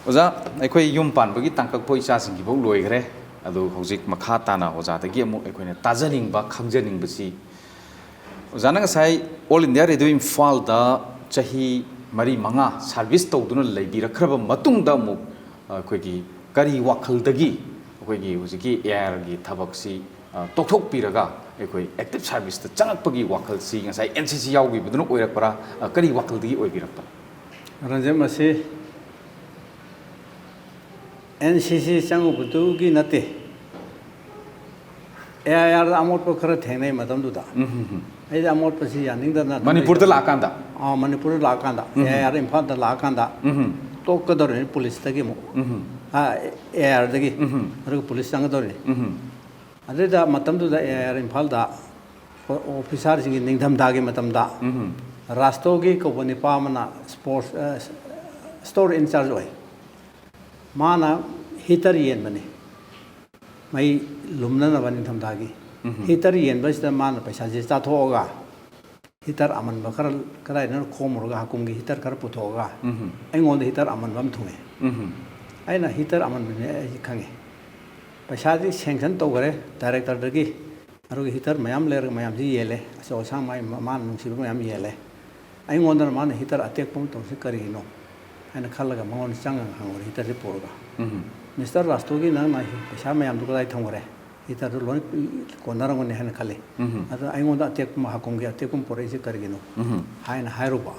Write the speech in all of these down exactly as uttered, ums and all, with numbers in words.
ꯑꯣꯖꯥ, ꯑꯩꯈꯣꯏ ꯌꯨꯝ ꯄꯥꯟꯕꯒꯤ ꯇꯥꯡꯀꯛꯄꯨ ꯏꯆꯥꯁꯤꯡꯒꯤꯐꯥꯎ ꯂꯣꯏꯈ꯭ꯔꯦ꯫ ꯑꯗꯨ ꯍꯧꯖꯤꯛ ꯃꯈꯥ ꯇꯥꯅ ꯑꯣꯖꯥꯗꯒꯤ ꯑꯃꯨꯛ ꯑꯩꯈꯣꯏꯅ ꯇꯥꯖꯅꯤꯡꯕ, ꯈꯪꯖꯅꯤꯡꯕꯁꯤ, ꯑꯣꯖꯥꯅ ꯉꯁꯥꯏ All India Radio ꯏꯝꯐꯥꯜꯗ ꯆꯍꯤ ꯃꯔꯤ ꯃꯉꯥ ꯁꯥꯔꯚꯤꯁ ꯇꯧꯗꯨꯅ ꯂꯩꯕꯤꯔꯛꯈ꯭ꯔꯕ ꯃꯇꯨꯡꯗ ꯑꯃꯨꯛ ꯑꯩꯈꯣꯏꯒꯤ ꯀꯔꯤ ꯋꯥꯈꯜꯗꯒꯤ ꯑꯩꯈꯣꯏꯒꯤ ꯍꯧꯖꯤꯛꯀꯤ ꯑꯦ ꯑꯥꯏ ꯑꯥꯔꯒꯤ ꯊꯕꯛꯁꯤ, ꯑ, ꯇꯣꯛꯊꯣꯛꯄꯤꯔꯒ ꯑꯩꯈꯣꯏ ꯑꯦꯛꯇꯤꯚ ꯁꯥꯔꯚꯤꯁꯇ ꯆꯪꯉꯛꯄꯒꯤ ꯋꯥꯈꯜꯁꯤ ꯉꯁꯥꯏ ꯑꯦꯟ ꯁꯤ ꯁꯤ ꯌꯥꯎꯈꯤꯕꯗꯨꯅ ꯑꯣꯏꯔꯛꯄ꯭ꯔꯥ, ꯑ, ꯀꯔꯤ ꯋꯥꯈꯜꯗꯒꯤ ꯑꯣꯏꯕꯤꯔꯛꯄꯅꯣ? ꯔꯟꯖꯟ, ꯃꯁꯤ ꯑꯦꯟ ꯁꯤ ꯁꯤ ꯆꯪꯉꯨꯕꯗꯨꯒꯤ ꯅꯠꯇꯦ, ꯑꯦ ꯑꯥꯏ ꯑꯥꯔꯗ ꯑꯃꯣꯠꯄ ꯈꯔ ꯊꯦꯡꯅꯩ ꯃꯇꯝꯗꯨꯗ꯫ ꯎꯝ, ꯍꯝ, ꯍꯝ꯫ ꯑꯩꯗꯤ ꯑꯃꯣꯠꯄꯁꯤ ꯌꯥꯅꯤꯡꯗꯅ ꯑꯗꯨꯝ ꯃꯅꯤꯄꯨꯔꯗ ꯂꯩꯕ꯫ ꯂꯥꯛꯑꯀꯥꯟꯗ? ꯑꯥ, ꯃꯅꯤꯄꯨꯔꯗ ꯂꯥꯛꯑꯀꯥꯟꯗ, ꯎꯝ, ꯍꯝ꯫ ꯑꯦ ꯑꯥꯏ ꯑꯥꯔ ꯏꯝꯐꯥꯜꯗ ꯂꯥꯛꯑꯀꯥꯟꯗ ꯎꯝ, ꯍꯝ꯫ ꯇꯣꯛꯀꯗꯧꯔꯤꯅꯤ ꯄꯨꯂꯤꯁꯇꯒꯤ ꯑꯃꯨꯛ꯫ ꯎꯝ, ꯍꯝ꯫ ꯑꯥ, ꯑꯦ ꯑꯥꯏ ꯑꯥꯔꯗꯒꯤ꯫ ꯎꯝ, ꯍꯝ꯫ ꯑꯗꯨꯒ ꯄꯨꯂꯤꯁ ꯆꯪꯒꯗꯧꯔꯤꯅꯤ꯫ ꯎꯝ, ꯍꯝ꯫ ꯑꯗꯨꯗ ꯃꯇꯝꯗꯨꯗ ꯑꯦ ꯑꯥꯏ ꯑꯥꯔ ꯏꯝꯐꯥꯜꯗ ꯑꯣ-, ꯑꯣꯐꯤꯁꯥꯔꯁꯤꯡꯒꯤ ꯅꯤꯡꯊꯝꯊꯥꯒꯤ ꯃꯇꯝꯗ ꯎꯝ, ꯍꯝ꯫ ꯔꯥꯁꯇꯣꯒꯤ ꯀꯧꯕ ꯅꯤꯄꯥ ꯑꯃꯅ ꯁ꯭ꯄꯣꯔꯠꯁ, ꯑ, ꯁ꯭ꯇꯣꯔ ꯏꯟꯆꯥꯔꯖ ꯑꯣꯏ꯫ ꯃꯥꯅ ꯍꯤꯇꯔ ꯌꯦꯟꯕꯅꯤ, ꯃꯩ ꯂꯨꯝꯅꯅꯕ ꯅꯤꯡꯊꯝꯊꯥꯒꯤ꯫ ꯎꯝ, ꯍꯝ꯫ ꯍꯤꯇꯔ ꯌꯦꯟꯕꯁꯤꯗ ꯃꯥꯅ ꯄꯩꯁꯥꯁꯦ ꯆꯥꯊꯣꯛꯑꯒ ꯍꯤꯇꯔ ꯑꯃꯟꯕ ꯈꯔ ꯀꯗꯥꯏꯗꯅꯣ ꯈꯣꯝꯃꯨꯔꯒ ꯍꯥꯀꯨꯝꯒꯤ ꯍꯤꯇꯔ ꯈꯔ ꯄꯨꯊꯣꯛꯑꯒ ꯎꯝ, ꯍꯝ꯫ ꯑꯩꯉꯣꯟꯗ ꯍꯤꯇꯔ ꯑꯃꯟꯕ ꯑꯃ ꯊꯨꯡꯉꯦ꯫ ꯎꯝ, ꯍꯝ꯫ ꯑꯩꯅ ꯍꯤꯇꯔ ꯑꯃꯟꯕꯅꯦ ꯑꯩ ꯈꯪꯉꯦ꯫ ꯄꯩꯁꯥꯗꯤ ꯁꯦꯡꯁꯟ ꯇꯧꯈꯔꯦ, ꯗꯥꯏꯔꯦꯛꯇꯔꯗꯒꯤ꯫ ꯑꯗꯨꯒ ꯍꯤꯇꯔ ꯃꯌꯥꯝ ꯂꯩꯔꯒ ꯃꯌꯥꯝꯁꯤ ꯌꯦꯜꯂꯦ, ꯑꯆꯧ ꯑꯁꯥꯡ ꯃꯥꯏ ꯃꯥꯅ ꯅꯨꯡꯁꯤꯕ ꯃꯌꯥꯝ ꯌꯦꯜꯂꯦ꯫ ꯑꯩꯉꯣꯟꯗꯅ ꯃꯥꯅ ꯍꯤꯇꯔ ꯑꯇꯦꯛꯄ ꯑꯃ ꯇꯧꯔꯤꯁꯤ ꯀꯔꯤꯒꯤꯅꯣ ꯍꯥꯏꯅ ꯈꯜꯂꯒ ꯃꯉꯣꯟꯗ ꯆꯪꯉꯒ ꯍꯪꯉꯨꯔꯦ, ꯍꯤꯇꯔꯁꯤ ꯄꯨꯔꯒ꯫ ꯎꯝ꯫ "ꯃꯤꯁꯇꯔ ꯔꯥꯁꯇꯣꯒꯤ, ꯅꯪꯅ ꯄꯩꯁꯥ ꯃꯌꯥꯝꯗꯨ ꯀꯗꯥꯏ ꯊꯝꯈ꯭ꯔꯦ? ꯍꯤꯇꯔꯗꯨ ꯂꯣꯏ ꯀꯣꯟꯅꯔꯝꯒꯅꯤ ꯍꯥꯏꯅ ꯈꯜꯂꯤ꯫ ꯎꯝ꯫ ꯑꯗꯣ ꯑꯩꯉꯣꯟꯗ ꯑꯇꯦꯛꯄ ꯑꯃ, ꯍꯥꯀꯨꯝꯒꯤ ꯑꯇꯦꯛꯄ ꯑꯃ ꯄꯨꯔꯛꯏꯁꯤ ꯀꯔꯤꯒꯤꯅꯣ?" ꯎꯝ꯫ ꯍꯥꯏꯅ ꯍꯥꯏꯔꯨꯕ꯫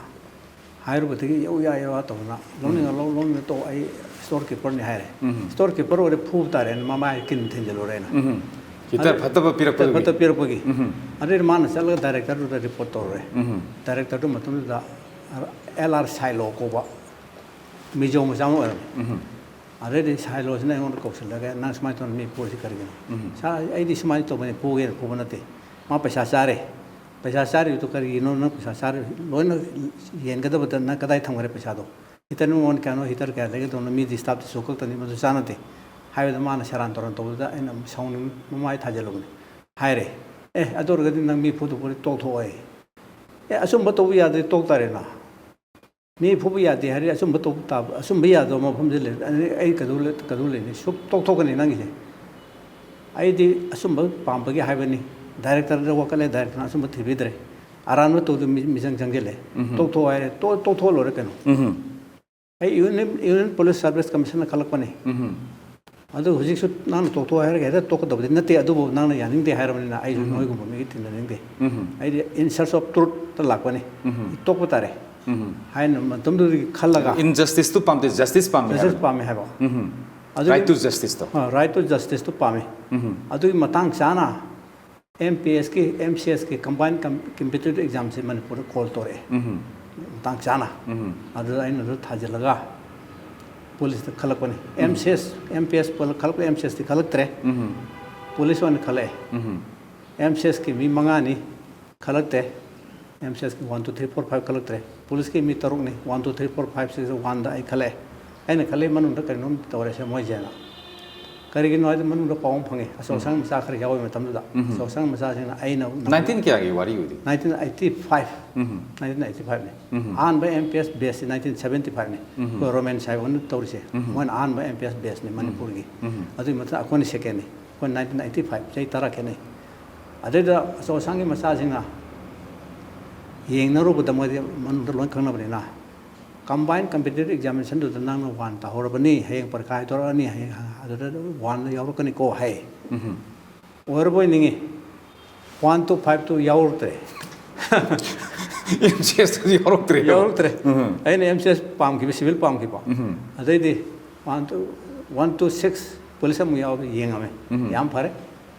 ꯍꯥꯏꯔꯨꯕꯗꯒꯤ ꯌꯧ ꯌꯥ ꯌꯧ ꯌꯥ ꯇꯧꯗꯅ, "ꯂꯧꯅꯤꯡꯉ ꯎꯝ꯫ ꯂꯧ, ꯂꯧꯅꯤꯡꯉ ꯇꯣꯛ, ꯑꯩ ꯁ꯭ꯇꯣꯔ ꯀꯤꯄꯔꯅꯤ" ꯍꯥꯏꯔꯦ꯫ ꯎꯝ꯫ ꯁ꯭ꯇꯣꯔ ꯀꯤꯄꯔ ꯑꯣꯏꯔꯦ, ꯐꯨꯕ ꯇꯥꯔꯦꯅ ꯃꯃꯥꯏ ꯀꯤꯟ ꯊꯤꯟꯖꯤꯜꯂꯨꯔꯦ ꯑꯩꯅ꯫ ꯎꯝ꯫ ꯍꯤꯇꯔ ꯑꯗꯨ ꯐꯠꯇꯕ ꯄꯤꯔꯛꯄꯗꯨꯒꯤ? ꯐꯠꯇꯕ ꯄꯤꯔꯛꯄꯒꯤ꯫ ꯎꯝ꯫ ꯑꯗꯨꯗꯤ ꯃꯥꯅ ꯆꯠꯂꯒ ꯗꯥꯏꯔꯦꯛꯇꯔꯗꯨꯗ ꯔꯤꯄꯣꯔꯠ ꯇꯧꯔꯨꯔꯦ꯫ ꯎꯝ꯫ ꯗꯥꯏꯔꯦꯛꯇꯔꯗꯨ ꯃꯇꯝꯗꯨꯗ ꯑꯦꯜ ꯑꯥꯔ ꯁꯥꯏꯂꯣ ꯀꯧꯕ ꯃꯤꯖꯣ ꯃꯆꯥ ꯑꯃ ꯑꯣꯏꯔꯝꯃꯦ꯫ ꯎꯝ꯫ ꯑꯗꯩꯗꯤ ꯁꯥꯏꯂꯣꯁꯤꯅ ꯑꯩꯉꯣꯟꯗ ꯀꯧꯁꯤꯜꯂꯒ, "ꯅꯪ ꯁꯨꯃꯥꯏꯅ ꯇꯧꯗꯅ ꯃꯤ ꯐꯨꯔꯤꯁꯤ ꯀꯔꯤꯒꯤꯅꯣ?" ꯎꯝ꯫ "ꯁꯥꯔ, ꯑꯩꯗꯤ ꯁꯨꯃꯥꯏꯅ ꯇꯧꯕꯅꯤ, ꯐꯨꯒꯦꯅ ꯐꯨꯕ ꯅꯠꯇꯦ꯫ ꯃꯥ ꯄꯩꯁꯥ ꯆꯥꯔꯦ꯫ ꯄꯩꯁꯥ ꯆꯥꯔꯤꯗꯨ ꯀꯔꯤꯒꯤꯅꯣ? ꯅꯪ ꯄꯩꯁꯥ ꯆꯥꯔꯤ, ꯂꯣꯏꯅ ꯌꯦꯟꯒꯗꯕꯗ ꯅꯪ ꯀꯗꯥꯏ ꯊꯝꯈ꯭ꯔꯦ ꯄꯩꯁꯥꯗꯣ? ꯍꯤꯇꯔ ꯃꯃꯜ ꯀꯌꯥꯅꯣ, ꯍꯤꯇꯔ ꯀꯌꯥ ꯂꯩꯒꯗꯧꯅꯣ? ꯃꯤ ꯗꯤꯁꯇꯥꯔꯕꯇꯤ ꯁꯨ ꯈꯛꯇꯅꯤ, ꯃꯗꯨ ꯆꯥꯟꯅꯗꯦ" ꯍꯥꯏꯕꯗ ꯃꯥꯅ ꯁꯦꯔꯥꯟ ꯇꯨꯔꯥꯟ ꯇꯧꯕꯗꯨꯗ ꯑꯩꯅ ꯁꯥꯎꯅꯤꯡ-, ꯃꯃꯥꯏ ꯊꯥꯖꯤꯜꯂꯨꯕꯅꯤ꯫ ꯍꯥꯏꯔꯦ, "ꯑꯦ, ꯑꯗꯨ ꯑꯣꯏꯔꯒꯗꯤ ꯅꯪ ꯃꯤ ꯐꯨꯗ ꯐꯨꯔꯤ ꯇꯣꯛꯊꯣꯛꯑꯣ"꯫ "ꯑꯦ, ꯑꯆꯨꯝꯕ ꯇꯧꯕ ꯌꯥꯗ꯭ꯔꯗꯤ ꯇꯣꯛ ꯇꯥꯔꯦꯅ"꯫ ꯃꯤ ꯐꯨꯕ ꯌꯥꯗꯦ ꯍꯥꯏꯔꯗꯤ ꯑꯆꯨꯝꯕ ꯇꯧꯕ ꯇꯥꯕ, ꯑꯆꯨꯝꯕ ꯌꯥꯗꯕ ꯃꯐꯝꯁꯦ ꯂꯩ꯫ ꯑꯩ, ꯑꯩ ꯀꯩꯗꯧ ꯂꯩ-, ꯀꯩꯗꯧ ꯂꯩꯅꯤ? ꯁꯨꯛ ꯇꯣꯛꯊꯣꯛꯀꯅꯤ ꯅꯪꯒꯤꯁꯦ꯫ ꯑꯩꯗꯤ ꯑꯆꯨꯝꯕ ꯄꯥꯝꯕꯒꯤ ꯍꯥꯏꯕꯅꯤ꯫ ꯗꯥꯏꯔꯦꯛꯇꯔꯗ ꯋꯥꯀꯠꯂꯦ, ꯗꯥꯏꯔꯦꯛꯇꯔꯅ ꯑꯆꯨꯝꯕ ꯊꯤꯕꯤꯗ꯭ꯔꯦ꯫ ꯑꯔꯥꯟꯕ ꯇꯧꯗ ꯃꯤ-, ꯃꯤꯆꯪ ꯆꯪꯁꯤꯜꯂꯦ꯫ ꯎꯝꯍꯨꯝ꯫ ꯇꯣꯛꯊꯣꯛꯑꯣ ꯍꯥꯏꯔꯦ, ꯇꯣ-, ꯇꯣꯛꯊꯣꯛꯑ ꯂꯣꯏꯔꯦ ꯀꯩꯅꯣ꯫ ꯎꯝꯍꯨꯝ꯫ ꯑꯩ ꯌꯨꯅꯤꯌꯟ, ꯌꯨꯅꯤꯌꯟ ꯄꯨꯂꯤꯁ ꯁꯥꯔꯚꯤꯁ ꯀꯃꯤꯁꯟꯅ ꯈꯜꯂꯛꯄꯅꯤ꯫ ꯎꯝꯍꯨꯝ꯫ ꯑꯗꯨ ꯍꯧꯖꯤꯛꯁꯨ ꯅꯪꯅ ꯇꯣꯛꯊꯣꯛꯑꯣ ꯍꯥꯏꯔꯒ ꯍꯦꯛꯇ ꯇꯣꯛꯀꯗꯕꯗꯤ ꯅꯠꯇꯦ, ꯑꯗꯨꯕꯨ ꯅꯪꯅ ꯌꯥꯅꯤꯡꯗꯦ ꯍꯥꯏꯔꯕꯅꯤꯅ ꯑꯩꯁꯨ ꯎꯝꯍꯨꯝ꯫ ꯅꯣꯏꯒꯨꯝꯕ ꯃꯤꯒꯤ ꯇꯤꯟꯅꯅꯤꯡꯗꯦ꯫ ꯎꯝꯍꯨꯝ꯫ ꯑꯩꯗꯤ in search of truthꯇ ꯂꯥꯛꯄꯅꯤ꯫ ꯎꯝꯍꯨꯝ꯫ ꯇꯣꯛꯄ ꯇꯥꯔꯦ꯫ ꯎꯝꯍꯨꯝ꯫ ꯍꯥꯏꯅ ꯃꯇꯝꯗꯨꯗꯒꯤ ꯈꯜꯂꯒ injusticeꯇꯨ ꯄꯥꯝꯗꯦ, justice ꯄꯥꯝꯃꯦ justice ꯍꯥꯏꯕ꯫ ꯄꯥꯝꯃꯦ ꯍꯥꯏꯕ꯫ ꯎꯝꯍꯨꯝ꯫ ꯑꯗꯨꯒꯤ right to justiceꯇꯣ꯫ ꯑ, right to justiceꯇꯨ ꯄꯥꯝꯃꯤ꯫ ꯎꯝꯍꯨꯝ꯫ ꯑꯗꯨꯒꯤ ꯃꯇꯥꯡ ꯆꯥꯅ MPSꯀꯤ, MCSꯀꯤ combined com-, competitive examꯁꯦ ꯃꯅꯤꯄꯨꯔꯗ call ꯇꯧꯔꯛꯑꯦ꯫ ꯎꯝꯍꯨꯝ꯫ ꯃꯇꯥꯡ ꯆꯥꯅ꯫ ꯎꯝꯍꯨꯝ꯫ ꯑꯗꯨꯗ ꯑꯩꯅ ꯑꯗꯨ ꯊꯥꯖꯤꯜꯂꯒ ꯄꯨꯂꯤꯁꯇ ꯈꯜꯂꯛꯄꯅꯤ꯫ ꯎꯝ꯫ MCS, MPS ꯄꯨꯂ-, ꯈꯜꯂꯛꯄ, MCSꯇꯤ ꯈꯜꯂꯛꯇ꯭ꯔꯦ꯫ ꯎꯝꯍꯨꯝ꯫ ꯄꯨꯂꯤꯁ ꯑꯣꯏꯅ ꯈꯜꯂꯛꯑꯦ꯫ ꯎꯝꯍꯨꯝ꯫ MCSꯀꯤ ꯃꯤ ꯃꯉꯥꯅꯤ ꯈꯜꯂꯛꯇꯦ꯫ MCSꯀꯤ one, two, three, four, five ꯈꯜꯂꯛꯇ꯭ꯔꯦ꯫ ꯄꯨꯂꯤꯁꯀꯤ ꯃꯤ ꯇꯔꯨꯛꯅꯤ, one, two, three, four, five, six, oneꯗ ꯑꯩ ꯈꯜꯂꯛꯑꯦ꯫ ꯑꯩꯅ ꯈꯜꯂꯤ ꯃꯅꯨꯡꯗ ꯀꯔꯤꯅꯣꯝ ꯇꯧꯔꯦꯁꯦ ꯃꯣꯏꯁꯦꯅ꯫ ꯀꯔꯤꯒꯤꯅꯣ ꯍꯥꯏꯗꯤ ꯃꯅꯨꯡꯗ ꯄꯥꯎ ꯑꯃ ꯐꯪꯉꯤ, ꯑꯆꯧ ꯎꯝ꯫ ꯑꯁꯥꯡ ꯃꯆꯥ ꯈꯔ ꯌꯥꯎꯕ ꯃꯇꯝꯗꯨꯗ꯫ ꯎꯝ꯫ ꯑꯆꯧ ꯑꯁꯥꯡ ꯃꯆꯥꯁꯤꯡꯅ ꯑꯩꯅ nineteen ꯀꯌꯥꯒꯤ ꯋꯥꯔꯤ ꯑꯣꯏꯗꯣꯏꯅꯣ? Nineteen eighty five꯫ ꯎꯝ꯫ Nineteen eighty fiveꯅꯤ꯫ ꯎꯝ꯫ ꯑꯍꯥꯟꯕ MPS batchꯁꯤ nineteen seventy fiveꯅꯤ꯫ ꯎꯝ꯫ ꯑꯩꯈꯣꯏ ꯔꯣꯃꯦꯟ ꯁꯥꯍꯦꯕ ꯍꯣꯏꯅ ꯇꯧꯔꯤꯁꯦ꯫ ꯎꯝ꯫ ꯃꯣꯏꯅ ꯑꯍꯥꯟꯕ MPS batchꯅꯤ ꯎꯝ꯫ ꯃꯅꯤꯄꯨꯔꯒꯤ꯫ ꯎꯝ꯫ ꯑꯗꯨꯒꯤ ꯃꯊꯪ ꯑꯩꯈꯣꯏꯅ secondꯅꯤ꯫ ꯑꯩꯈꯣꯏ nineteen eighty five, ꯆꯍꯤ ꯇꯔꯥ ꯈꯦꯠꯅꯩ꯫ ꯑꯗꯨꯗ ꯑꯆꯧ ꯑꯁꯥꯡꯒꯤ ꯃꯆꯥꯁꯤꯡꯅ ꯌꯦꯡꯅꯔꯨꯕꯗ ꯃꯣꯏꯗꯤ ꯃꯅꯨꯡꯗ ꯂꯣꯏ ꯈꯪꯅꯕꯅꯤꯅ, combined competitive examinationꯗꯨꯗ ꯅꯪꯅ one ꯇꯥꯍꯧꯔꯕꯅꯤ, ꯍꯌꯦꯡ ꯄꯔꯤꯈꯥ ꯍꯥꯏꯗꯣꯔꯛꯑꯅꯤ, ꯍꯌꯦꯡ ꯑꯗꯨꯗ oneꯗ ꯌꯥꯎꯔꯛꯀꯅꯤꯀꯣ ꯍꯥꯏ꯫ ꯎꯝ꯫ ꯑꯣꯏꯔꯕꯣꯏ ꯅꯤꯡꯉꯤ꯫ One to fiveꯇꯨ ꯌꯥꯎꯔꯛꯇ꯭ꯔꯦ꯫ MCSꯇꯨ ꯌꯥꯎꯔꯛꯇ꯭ꯔꯦ꯫ ꯌꯥꯎꯔꯛꯇ꯭ꯔꯦ꯫ ꯎꯝ꯫ ꯑꯩꯅ MCS ꯄꯥꯝꯈꯤꯕ, civil ꯄꯥꯝꯈꯤꯕ꯫ ꯎꯝ꯫ ꯑꯗꯩꯗꯤ one to, one to six police ꯑꯃꯨꯛ ꯌꯥꯎꯔ ꯌꯦꯡꯉꯝꯃꯦ꯫ ꯎꯝ꯫ ꯌꯥꯝ ꯐꯔꯦ꯫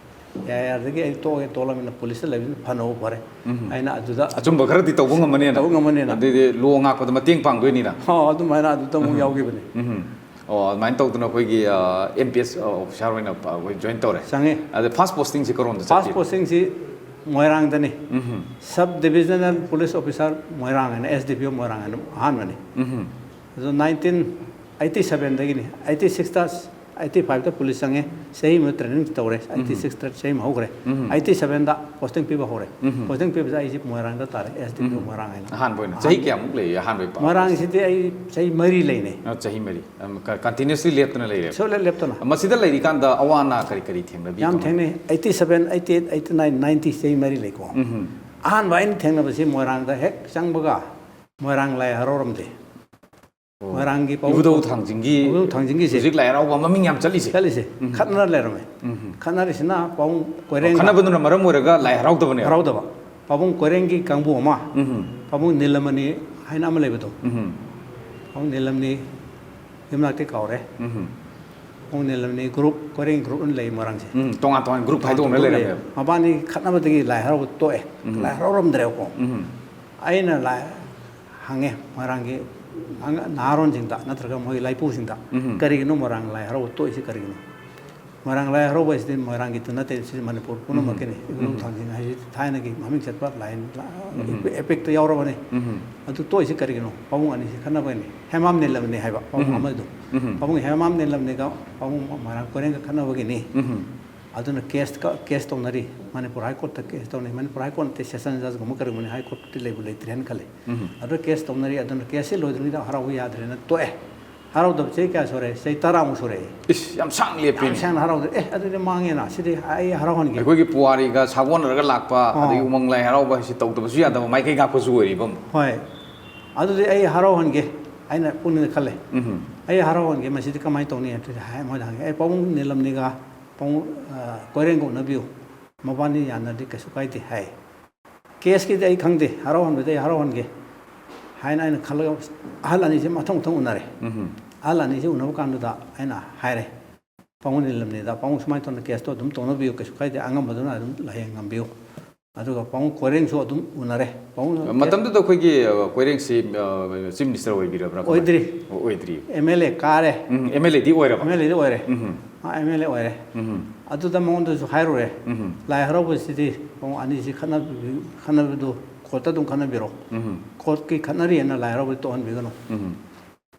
ꯌꯥꯔꯦ, ꯌꯥꯔꯦ, ꯑꯗꯒꯤ ꯑꯩ ꯇꯣꯛꯑꯒꯦ, ꯇꯣꯛꯂꯕꯅꯤꯅ ꯄꯨꯂꯤꯁꯇ ꯂꯩꯕꯅ ꯐꯅꯕ ꯐꯔꯦ꯫ ꯎꯝ꯫ ꯑꯩꯅ ꯑꯗꯨꯗ ꯑꯆꯨꯝꯕ ꯈꯔꯗꯤ ꯇꯧꯕ ꯉꯝꯃꯅꯦꯅ꯫ ꯇꯧꯕ ꯉꯝꯃꯅꯦꯅ꯫ ꯑꯗꯩꯗꯤ law ꯉꯥꯛꯄꯗ ꯃꯇꯦꯡ ꯄꯥꯡꯗꯣꯏꯅꯤꯅ꯫ ꯑꯣ, ꯑꯗꯨꯃꯥꯏꯅ ꯑꯗꯨꯗ ꯑꯃꯨꯛ ꯎꯝ꯫ ꯌꯥꯎꯈꯤꯕꯅꯤ꯫ ꯎꯝ꯫ ꯑꯣ, ꯑꯗꯨꯃꯥꯏꯅ ꯇꯧꯗꯅ ꯑꯩꯈꯣꯏꯒꯤ, ꯑ, MPS officer ꯑꯣꯏꯅ, ꯑ, ꯑꯩꯈꯣꯏ join ꯇꯧꯔꯦ꯫ ꯆꯪꯉꯦ꯫ ꯑꯗ first postingꯁꯤ ꯀꯔꯣꯝꯗ first ꯆꯠꯈꯤꯕ? Postingꯁꯤ ꯃꯣꯏꯔꯥꯡꯗꯅꯤ꯫ ꯎꯝ꯫ Sub Divisional Police Officer ꯃꯣꯏꯔꯥꯡ ꯍꯥꯏꯅ, SDPO ꯃꯣꯏꯔꯥꯡ ꯍꯥꯏꯅ ꯑꯍꯥꯟꯕꯅꯤ꯫ ꯎꯝ꯫ ꯑꯗꯨ nineteen eighty sevenꯗꯒꯤꯅꯤ꯫ Eighty sixꯇ ꯑꯩꯠꯇꯤ ꯐꯥꯏꯚꯇ ꯄꯨꯂꯤꯁ ꯆꯪꯉꯦ, ꯆꯍꯤ ꯑꯃ ꯇ꯭ꯔꯦꯅꯤꯡ ꯇꯧꯔꯦ꯫ ꯑꯩꯠꯇꯤ ꯁꯤꯛꯁꯇ ꯆꯍꯤ ꯑꯃ ꯍꯧꯈ꯭ꯔꯦ꯫ ꯑꯩꯠꯇꯤ ꯁꯦꯚꯦꯟꯗ ꯄꯣꯁꯇꯤꯡ ꯄꯤꯕ ꯍꯧꯔꯦ꯫ ꯄꯣꯁꯇꯤꯡ ꯄꯤꯕꯁꯦ ꯑꯩꯁꯦ ꯃꯣꯏꯔꯥꯡꯗ ꯇꯥꯔꯦ, ꯑꯦꯁ ꯗꯤ ꯄꯤ ꯃꯣꯏꯔꯥꯡ ꯍꯥꯏꯅ꯫ ꯑꯍꯥꯟꯕ ꯑꯣꯏꯅ ꯆꯍꯤ ꯀꯌꯥꯃꯨꯛ ꯂꯩ ꯑꯍꯥꯟꯕ ꯄꯥꯎ? ꯃꯣꯏꯔꯥꯡꯁꯤꯗꯤ ꯑꯩ ꯆꯍꯤ ꯃꯔꯤ ꯂꯩꯅꯦ꯫ ꯑ, ꯆꯍꯤ ꯃꯔꯤ꯫ ꯀꯟꯇꯤꯅ꯭ꯌꯨꯁꯂꯤ ꯂꯦꯞꯇꯅ ꯂꯩꯔꯦ꯫ ꯁꯨꯡꯂꯦꯞ ꯂꯦꯞꯇꯅ꯫ ꯃꯁꯤꯗ ꯂꯩꯔꯤꯀꯥꯟꯗ ꯑꯋꯥ ꯑꯅꯥ ꯀꯔꯤ ꯀꯔꯤ ꯊꯦꯡꯅꯕꯤ? ꯌꯥꯝ ꯊꯦꯡꯅꯩ꯫ Eighty seven, eighty eight, eighty nine, ninety, ꯆꯍꯤ ꯃꯔꯤ ꯂꯩꯀꯣ꯫ ꯑꯍꯥꯟꯕ ꯑꯩꯅ ꯊꯦꯡꯅꯕꯁꯤ ꯃꯣꯏꯔꯥꯡꯗ ꯍꯦꯛ ꯆꯪꯕꯒ ꯃꯣꯏꯔꯥꯡ ꯂꯥꯏ ꯍꯔꯥꯎꯔꯝꯗꯦ꯫ ꯑꯣ꯫ ꯃꯣꯏꯔꯥꯡꯒꯤ ꯄꯥꯕꯨꯡ ꯏꯕꯨꯙꯧ ꯊꯥꯡꯖꯤꯡꯒꯤ ꯏꯕꯨꯙꯧ ꯊꯥꯡꯖꯤꯡꯒꯤꯁꯦ꯫ ꯍꯧꯖꯤꯛ ꯂꯥꯏ ꯍꯔꯥꯎꯕ ꯃꯃꯤꯡ ꯌꯥꯝ ꯆꯠꯂꯤꯁꯦ꯫ ꯆꯠꯂꯤꯁꯦ꯫ ꯎꯝ꯫ ꯈꯠꯅꯔ ꯂꯩꯔꯝꯃꯦ꯫ ꯎꯝ꯫ ꯈꯠꯅꯔꯤꯁꯤꯅ ꯄꯥꯕꯨꯡ ꯀꯣꯏꯔꯦꯡꯒ ꯈꯠꯅꯕꯗꯨꯅ ꯃꯔꯝ ꯑꯣꯏꯔꯒ ꯂꯥꯏ ꯍꯔꯥꯎꯗꯕꯅꯦꯕ꯫ ꯍꯔꯥꯎꯗꯕ꯫ ꯄꯥꯕꯨꯡ ꯀꯣꯏꯔꯦꯡꯒꯤ ꯀꯥꯡꯕꯨ ꯑꯃ, ꯎꯝ꯫ ꯄꯥꯕꯨꯡ ꯅꯤꯂꯃꯅꯤ ꯍꯥꯏꯅ ꯑꯃ ꯂꯩꯕꯗꯣ꯫ ꯎꯝ꯫ ꯄꯥꯕꯨꯡ ꯅꯤꯂꯃꯅꯤ ꯌꯨꯝꯅꯥꯛꯇꯤ ꯀꯥꯎꯔꯦ꯫ ꯎꯝ꯫ ꯄꯥꯕꯨꯡ ꯅꯤꯂꯃꯅꯤ ꯒ꯭ꯔꯨꯞ, ꯀꯣꯏꯔꯦꯡ ꯒ꯭ꯔꯨꯞ ꯑꯅ ꯂꯩ ꯃꯣꯏꯔꯥꯡꯁꯦ꯫ ꯎꯝ, ꯇꯣꯉꯥꯟ ꯇꯣꯉꯥꯟ ꯒ꯭ꯔꯨꯞ ꯈꯥꯏꯗꯣꯛꯅ ꯒ꯭ꯔꯨꯞ ꯂꯩ꯫ ꯂꯩꯔꯝꯃꯦꯕ꯫ ꯃꯕꯥꯅꯤ ꯈꯠꯅꯕꯗꯒꯤ ꯂꯥꯏ ꯍꯔꯥꯎꯕ ꯇꯣꯛꯑꯦ꯫ ꯎꯝ꯫ ꯂꯥꯏ ꯍꯔꯥꯎꯔꯝꯗ꯭ꯔꯦꯕꯀꯣ꯫ ꯎꯝ꯫ ꯑꯩꯅ ꯂꯥꯏ ꯍꯪꯉꯦ ꯃꯣꯏꯔꯥꯡꯒꯤ ꯑꯉ-, ꯅꯍꯥꯔꯣꯟꯁꯤꯡꯗ ꯅꯠꯇ꯭ꯔꯒ ꯃꯣꯏ ꯂꯥꯏꯄꯨꯁꯤꯡꯗ, ꯎꯝ꯫ "ꯀꯔꯤꯒꯤꯅꯣ ꯃꯣꯏꯔꯥꯡ ꯂꯥꯏ ꯍꯔꯥꯎꯕ ꯇꯣꯛꯏꯁꯤ ꯀꯔꯤꯒꯤꯅꯣ? ꯃꯣꯏꯔꯥꯡ ꯂꯥꯏ ꯍꯔꯥꯎꯕ ꯍꯥꯏꯁꯤꯗꯤ ꯃꯣꯏꯔꯥꯡꯒꯤꯇ ꯅꯠꯇꯦ, ꯁꯤꯗꯤ ꯃꯅꯤꯄꯨꯔ ꯄꯨꯝꯅꯃꯛꯀꯤꯅꯤ꯫ ꯎꯝ꯫ ꯏꯕꯨꯙꯧ ꯎꯝ꯫ ꯊꯥꯡꯖꯤꯡ ꯍꯥꯏꯁꯤ ꯊꯥꯏꯅꯒꯤ ꯃꯃꯤꯡ ꯆꯠꯄ ꯂꯥꯏ, ꯎꯝ꯫ ꯑꯦꯄꯤꯛꯇ ꯌꯥꯎꯔꯕꯅꯤ꯫ ꯎꯝ꯫ ꯑꯗꯨ ꯇꯣꯛꯏꯁꯤ ꯀꯔꯤꯒꯤꯅꯣ? ꯄꯥꯕꯨꯡ ꯑꯅꯤꯁꯤ ꯈꯠꯅꯕꯒꯤꯅꯤ꯫ ꯍꯦꯃꯥꯝ ꯅꯤꯂꯝꯅꯤ ꯍꯥꯏꯕ ꯄꯥꯕꯨꯡ ꯎꯝ꯫ ꯑꯃꯗꯨ꯫ ꯎꯝ꯫ ꯄꯥꯕꯨꯡ ꯍꯦꯃꯥꯝ ꯅꯤꯂꯝꯅꯤꯒ ꯄꯥꯕꯨꯡ ꯃꯣꯏꯔꯥꯡ ꯀꯣꯏꯔꯦꯡꯒ ꯈꯠꯅꯕꯒꯤꯅꯤ꯫ ꯎꯝ꯫ ꯑꯗꯨꯅ ꯀꯦꯁ ꯀ-, ꯀꯦꯁ ꯇꯧꯅꯔꯤ꯫ ꯃꯅꯤꯄꯨꯔ ꯍꯥꯏ ꯀꯣꯔꯠꯇ ꯀꯦꯁ ꯇꯧꯅꯩ꯫ ꯃꯅꯤꯄꯨꯔ ꯍꯥꯏ ꯀꯣꯔꯠ ꯅꯠꯇꯦ, ꯁꯦꯁꯟ ꯖꯖꯀꯨꯝꯕ ꯀꯔꯤꯒꯨꯝꯕꯅꯤ, ꯍꯥꯏ ꯀꯣꯔꯠꯇꯤ ꯂꯩꯕꯨ ꯂꯩꯇ꯭ꯔꯦꯅ ꯈꯜꯂꯤ꯫ ꯎꯝ꯫ ꯑꯗꯨ ꯀꯦꯁ ꯇꯧꯅꯔꯤ꯫ ꯑꯗꯨꯅ ꯀꯦꯁꯁꯤ ꯂꯣꯏꯗ꯭ꯔꯤꯉꯩꯗ ꯍꯔꯥꯎꯕ ꯌꯥꯗ꯭ꯔꯦꯅ ꯇꯣꯛꯑꯦ꯫ ꯍꯔꯥꯎꯗꯕ ꯆꯍꯤ ꯀꯌꯥ ꯁꯨꯔꯦ? ꯆꯍꯤ ꯇꯔꯥꯃꯨꯛ ꯁꯨꯔꯦ꯫ ꯏꯁ, ꯌꯥꯝ ꯁꯥꯡ ꯂꯦꯞꯄꯤꯅꯦ꯫ ꯌꯥꯝ ꯁꯥꯡꯅ ꯍꯔꯥꯎꯗꯦ꯫ ꯑꯦ, ꯑꯗꯨꯗꯤ ꯃꯥꯡꯉꯦꯅ, ꯁꯤꯗꯤ ꯑꯩ ꯍꯔꯥꯎꯍꯟꯒꯦ꯫ ꯑꯩꯈꯣꯏꯒꯤ ꯄꯨꯋꯥꯔꯤꯒ ꯁꯥꯒꯣꯟꯅꯔꯒ ꯂꯥꯛꯄ, ꯑꯣ꯫ ꯑꯗꯒꯤ ꯎꯃꯪ ꯂꯥꯏ ꯍꯔꯥꯎꯕ ꯍꯥꯏꯁꯤ ꯇꯧꯗꯕꯁꯨ ꯌꯥꯗꯕ ꯃꯥꯏꯀꯩ ꯉꯥꯛꯄꯁꯨ ꯑꯣꯏꯔꯤꯕ ꯑꯃꯨꯛ꯫ ꯍꯣꯏ꯫ ꯑꯗꯨꯗꯤ ꯑꯩ ꯍꯔꯥꯎꯍꯟꯒꯦ ꯍꯥꯏꯅ ꯄꯨꯛꯅꯤꯡꯗ ꯈꯜꯂꯦ꯫ ꯎꯝ꯫ ꯑꯩ ꯍꯔꯥꯎꯍꯟꯒꯦ, ꯃꯁꯤꯗꯤ ꯀꯃꯥꯏꯅ ꯇꯧꯅꯤ ꯍꯥꯏꯕꯗꯨꯗꯤ ꯍꯥꯏ-, ꯃꯣꯏꯗ ꯍꯪꯉꯦ꯫ ꯑꯩ ꯄꯥꯕꯨꯡ ꯅꯤꯂꯝꯅꯤꯒ ꯄꯥꯕꯨꯡ, ꯑ, ꯀꯣꯏꯔꯦꯡꯒ ꯎꯅꯕꯤꯌꯨ꯫ ꯃꯕꯥꯅꯤ ꯌꯥꯅꯔꯗꯤ ꯀꯩꯁꯨ ꯀꯥꯏꯗꯦ ꯍꯥꯏ꯫ ꯀꯦꯁꯀꯤꯗꯤ ꯑꯩ ꯈꯪꯗꯦ, ꯍꯔꯥꯎꯍꯟꯕꯗꯤ ꯑꯩ ꯍꯔꯥꯎꯍꯟꯒꯦ ꯍꯥꯏꯅ ꯑꯩꯅ ꯈꯜꯂꯒ ꯑꯍꯜ ꯑꯅꯤꯁꯦ ꯃꯊꯪ ꯃꯊꯪ ꯎꯅꯔꯦ꯫ ꯎꯝ꯫ ꯑꯍꯜ ꯑꯅꯤꯁꯦ ꯎꯅꯕ ꯀꯥꯟꯗꯨꯗ ꯑꯩꯅ ꯍꯥꯏꯔꯦ, "ꯄꯥꯕꯨꯡ ꯅꯤꯂꯝꯅꯤꯗ, ꯄꯥꯕꯨꯡ ꯁꯨꯃꯥꯏꯅ ꯇꯧꯅ ꯀꯦꯁꯇꯣ ꯑꯗꯨꯝ ꯇꯧꯅꯕꯤꯌꯨ, ꯀꯩꯁꯨ ꯀꯥꯏꯗꯦ, ꯑꯉꯝꯕꯗꯨꯅ ꯑꯗꯨꯝ ꯂꯥꯌꯦꯡ ꯉꯝꯕꯤꯌꯨ"꯫ ꯑꯗꯨꯒ ꯄꯥꯕꯨꯡ ꯀꯣꯏꯔꯦꯡꯁꯨ ꯑꯗꯨꯝ ꯎꯅꯔꯦ꯫ ꯄꯥꯕꯨꯡ ꯃꯇꯝꯗꯨꯗ ꯑꯩꯈꯣꯏꯒꯤ, ꯑ, ꯀꯣꯏꯔꯦꯡꯁꯤ, ꯑ, ꯆꯤꯐ ꯃꯤꯅꯤꯁꯇꯔ ꯑꯣꯏꯕꯤꯔꯕ꯭ꯔꯥ? ꯀꯃꯥꯏ? ꯑꯣꯏꯗ꯭ꯔꯤ꯫ ꯑꯣ, ꯑꯣꯏꯗ꯭ꯔꯤ꯫ ꯑꯦꯝ ꯑꯦꯜ ꯑꯦ ꯀꯥꯔꯦ꯫ ꯎꯝ, ꯑꯦꯝ ꯑꯦꯜ ꯑꯦꯗꯤ ꯑꯣꯏꯔꯕ? ꯑꯦꯝ ꯑꯦꯜ ꯑꯦꯗꯤ ꯑꯣꯏꯔꯦ꯫ ꯎꯝ꯫ ꯃꯥ ꯑꯦꯝ ꯑꯦꯜ ꯑꯦ ꯑꯣꯏꯔꯦ꯫ ꯎꯝ꯫ ꯑꯗꯨꯗ ꯃꯉꯣꯟꯗꯁꯨ ꯍꯥꯏꯔꯨꯔꯦ, ꯎꯝ꯫ "ꯂꯥꯏ ꯍꯔꯥꯎꯕꯁꯤꯗꯤ ꯄꯥꯕꯨꯡ ꯑꯅꯤꯁꯤ ꯈꯠꯅꯕꯤ-, ꯈꯠꯅꯕꯗꯨ ꯀꯣꯔꯠꯇ ꯑꯗꯨꯝ ꯈꯠꯅꯕꯤꯔꯣ꯫ ꯎꯝ꯫ ꯀꯣꯔꯠꯀꯤ ꯈꯠꯅꯔꯤꯑꯅ ꯂꯥꯏ ꯍꯔꯥꯎꯕꯗꯤ ꯇꯣꯛꯍꯟꯕꯤꯒꯅꯨ꯫ ꯎꯝ꯫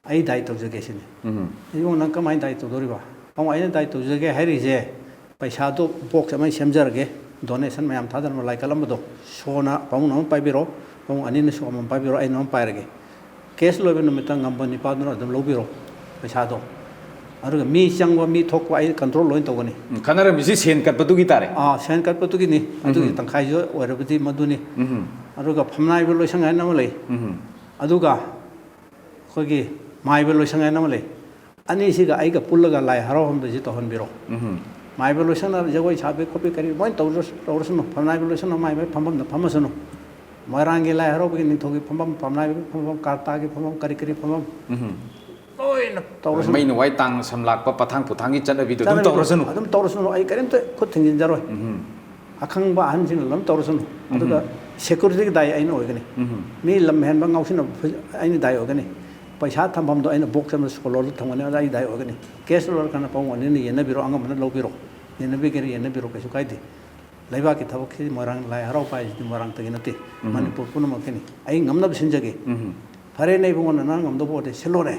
ꯑꯩ ꯗꯥꯏ ꯇꯧꯖꯒꯦ ꯁꯤꯅꯤ"꯫ ꯎꯝ꯫ "ꯏꯕꯨꯡꯉꯣ, ꯅꯪ ꯀꯃꯥꯏꯅ ꯗꯥꯏ ꯇꯧꯗꯣꯔꯤꯕ?" ꯄꯥꯕꯨꯡ, ꯑꯩꯅ ꯗꯥꯏ ꯇꯧꯖꯒꯦ ꯍꯥꯏꯔꯤꯁꯦ, ꯄꯩꯁꯥꯗꯣ ꯕꯣꯛꯁ ꯑꯃ ꯁꯦꯝꯖꯔꯒꯦ, ꯗꯣꯅꯦꯁꯟ ꯃꯌꯥꯝ ꯊꯥꯗꯅꯕ ꯂꯥꯏ ꯀꯠꯂꯝꯕꯗꯣ꯫ ꯁꯣꯅ ꯄꯥꯕꯨꯡꯅ ꯑꯃ ꯄꯥꯏꯕꯤꯔꯣ, ꯄꯥꯕꯨꯡ ꯑꯅꯤꯅꯁꯨ ꯑꯃꯃꯝ ꯄꯥꯏꯕꯤꯔꯣ, ꯑꯩꯅ ꯑꯃ ꯄꯥꯏꯔꯒꯦ꯫ ꯀꯦꯁ ꯂꯣꯏꯕ ꯅꯨꯃꯤꯠꯇ ꯉꯝꯕ ꯅꯤꯄꯥꯗꯨꯅ ꯑꯗꯨꯝ ꯂꯧꯕꯤꯔꯣ ꯄꯩꯁꯥꯗꯣ꯫ ꯑꯗꯨꯒ ꯃꯤ ꯆꯪꯕ, ꯃꯤ ꯊꯣꯛꯄ ꯑꯩ ꯀꯟꯇ꯭ꯔꯣꯜ ꯂꯣꯏ ꯇꯧꯒꯅꯤ꯫ ꯎꯝ, ꯈꯟꯅꯔꯝꯃꯤꯁꯤ ꯁꯦꯟ ꯀꯠꯄꯗꯨꯒꯤ ꯇꯥꯔꯦ꯫ ꯑꯥ, ꯁꯦꯟ ꯀꯠꯄꯗꯨꯒꯤꯅꯤ꯫ ꯑꯗꯨꯒꯤ ꯎꯝ꯫ ꯇꯪꯈꯥꯏꯁꯨ ꯑꯣꯏꯔꯕꯗꯤ ꯃꯗꯨꯅꯤ꯫ ꯎꯝ꯫ ꯑꯗꯨꯒ ꯐꯝꯅꯥꯏꯕ ꯂꯣꯏꯁꯪ ꯍꯥꯏꯅ ꯑꯃ ꯂꯩ꯫ ꯎꯝ꯫ ꯑꯗꯨꯒ ꯑꯩꯈꯣꯏꯒꯤ ꯃꯥꯏꯕ ꯂꯣꯏꯁꯪ ꯍꯥꯏꯅ ꯑꯃ ꯂꯩ꯫ ꯑꯅꯤꯁꯤꯒ ꯑꯩꯒ ꯄꯨꯜꯂꯒ ꯂꯥꯏ ꯍꯔꯥꯎꯍꯟꯕꯁꯤ ꯇꯧꯍꯟꯕꯤꯔꯣ꯫ ꯎꯝ꯫ ꯃꯥꯏꯕ ꯂꯣꯏꯁꯪꯅ ꯖꯒꯣꯏ ꯁꯥꯕꯤ ꯈꯣꯠꯄꯤ ꯀꯔꯤ ꯂꯣꯏ ꯇꯧꯔꯁ-, ꯇꯧꯔꯁꯅꯨ꯫ ꯐꯝꯅꯥꯏꯕ ꯂꯣꯏꯁꯪꯅ ꯃꯥꯏ ꯃꯥꯏ ꯐꯝꯐꯝꯗ ꯐꯝꯃꯁꯅꯨ꯫ ꯃꯣꯏꯔꯥꯡꯒꯤ ꯂꯥꯏ ꯍꯔꯥꯎꯕꯒꯤ ꯅꯤꯡꯊꯧꯒꯤ ꯐꯝꯐꯝ, ꯐꯝꯅꯥꯏꯕꯒꯤ ꯐꯝꯐꯝ, ꯀꯥꯔꯇꯥꯒꯤ ꯐꯝꯐꯝ, ꯀꯔꯤ ꯀꯔꯤ ꯐꯝꯐꯝ ꯎꯝ꯫ ꯂꯣꯏꯅ ꯇꯧꯔꯁꯅꯨ꯫ ꯃꯩ ꯅꯨꯡꯋꯥꯏ ꯇꯥꯡꯅ ꯁꯝꯂꯥꯛꯄ ꯄꯊꯥꯡ ꯄꯨꯊꯥꯡꯒꯤ ꯆꯠꯅꯕꯤꯗꯨ ꯑꯗꯨꯝ ꯆꯠꯅꯕꯤꯗꯣ ꯇꯧꯔꯁꯅꯨ꯫ ꯑꯗꯨꯝ ꯇꯧꯔꯁꯅꯨ꯫ ꯑꯩ ꯀꯔꯤꯝꯇ ꯈꯨꯠ ꯊꯤꯡꯖꯤꯟꯖꯔꯣꯏ꯫ ꯎꯝ꯫ ꯑꯈꯪꯕ ꯑꯍꯟꯁꯤꯡꯅ ꯂꯣꯏꯅ ꯇꯧꯔꯁꯅꯨ꯫ ꯑꯗꯨꯒ ꯎꯝ꯫ ꯁꯦꯀ꯭ꯌꯨꯔꯤꯇꯤꯒꯤ ꯗꯥꯏ ꯑꯩꯅ ꯑꯣꯏꯒꯅꯤ꯫ ꯎꯝ꯫ ꯃꯤ ꯂꯝ ꯍꯦꯟꯕ ꯉꯥꯎꯁꯤꯟꯅꯕ ꯑꯩꯅ ꯗꯥꯏ ꯑꯣꯏꯒꯅꯤ꯫ ꯄꯩꯁꯥ ꯊꯝꯐꯝꯗꯣ ꯑꯩꯅ ꯕꯣꯛꯁ ꯑꯃꯗ ꯁꯣꯂꯣꯗ ꯊꯝꯒꯅꯤ, ꯑꯗ ꯑꯩ ꯗꯥꯏ ꯑꯣꯏꯒꯅꯤ꯫ ꯀꯦꯁ ꯂꯣꯏꯔꯀꯥꯟꯗ ꯄꯥꯕꯨꯡ ꯑꯅꯤꯅ ꯌꯦꯟꯅꯕꯤꯔꯣ, ꯑꯉꯝꯕꯅ ꯂꯧꯕꯤꯔꯣ꯫ ꯌꯦꯟꯅꯕꯤꯒꯦꯔꯥ ꯌꯦꯟꯅꯕꯤꯔꯣ, ꯀꯩꯁꯨ ꯀꯥꯏꯗꯦ꯫ ꯂꯩꯕꯥꯛꯀꯤ ꯊꯕꯛꯁꯤ ꯃꯣꯏꯔꯥꯡ ꯂꯥꯏ ꯍꯔꯥꯎꯕ ꯍꯥꯏꯁꯤꯗꯤ ꯃꯣꯏꯔꯥꯡꯇꯒꯤ ꯅꯠꯇꯦ, ꯎꯝ꯫ ꯃꯅꯤꯄꯨꯔ ꯄꯨꯝꯅꯃꯛꯀꯤꯅꯤ꯫ ꯑꯩ ꯉꯝꯅꯕ ꯁꯤꯟꯖꯒꯦ꯫ ꯎꯝ꯫ ꯐꯔꯦꯅꯦ ꯏꯕꯨꯡꯉꯣ, ꯅꯪ ꯉꯝꯗꯧꯕ ꯑꯣꯏꯔꯗꯤ ꯁꯤꯜꯂꯣꯅꯦ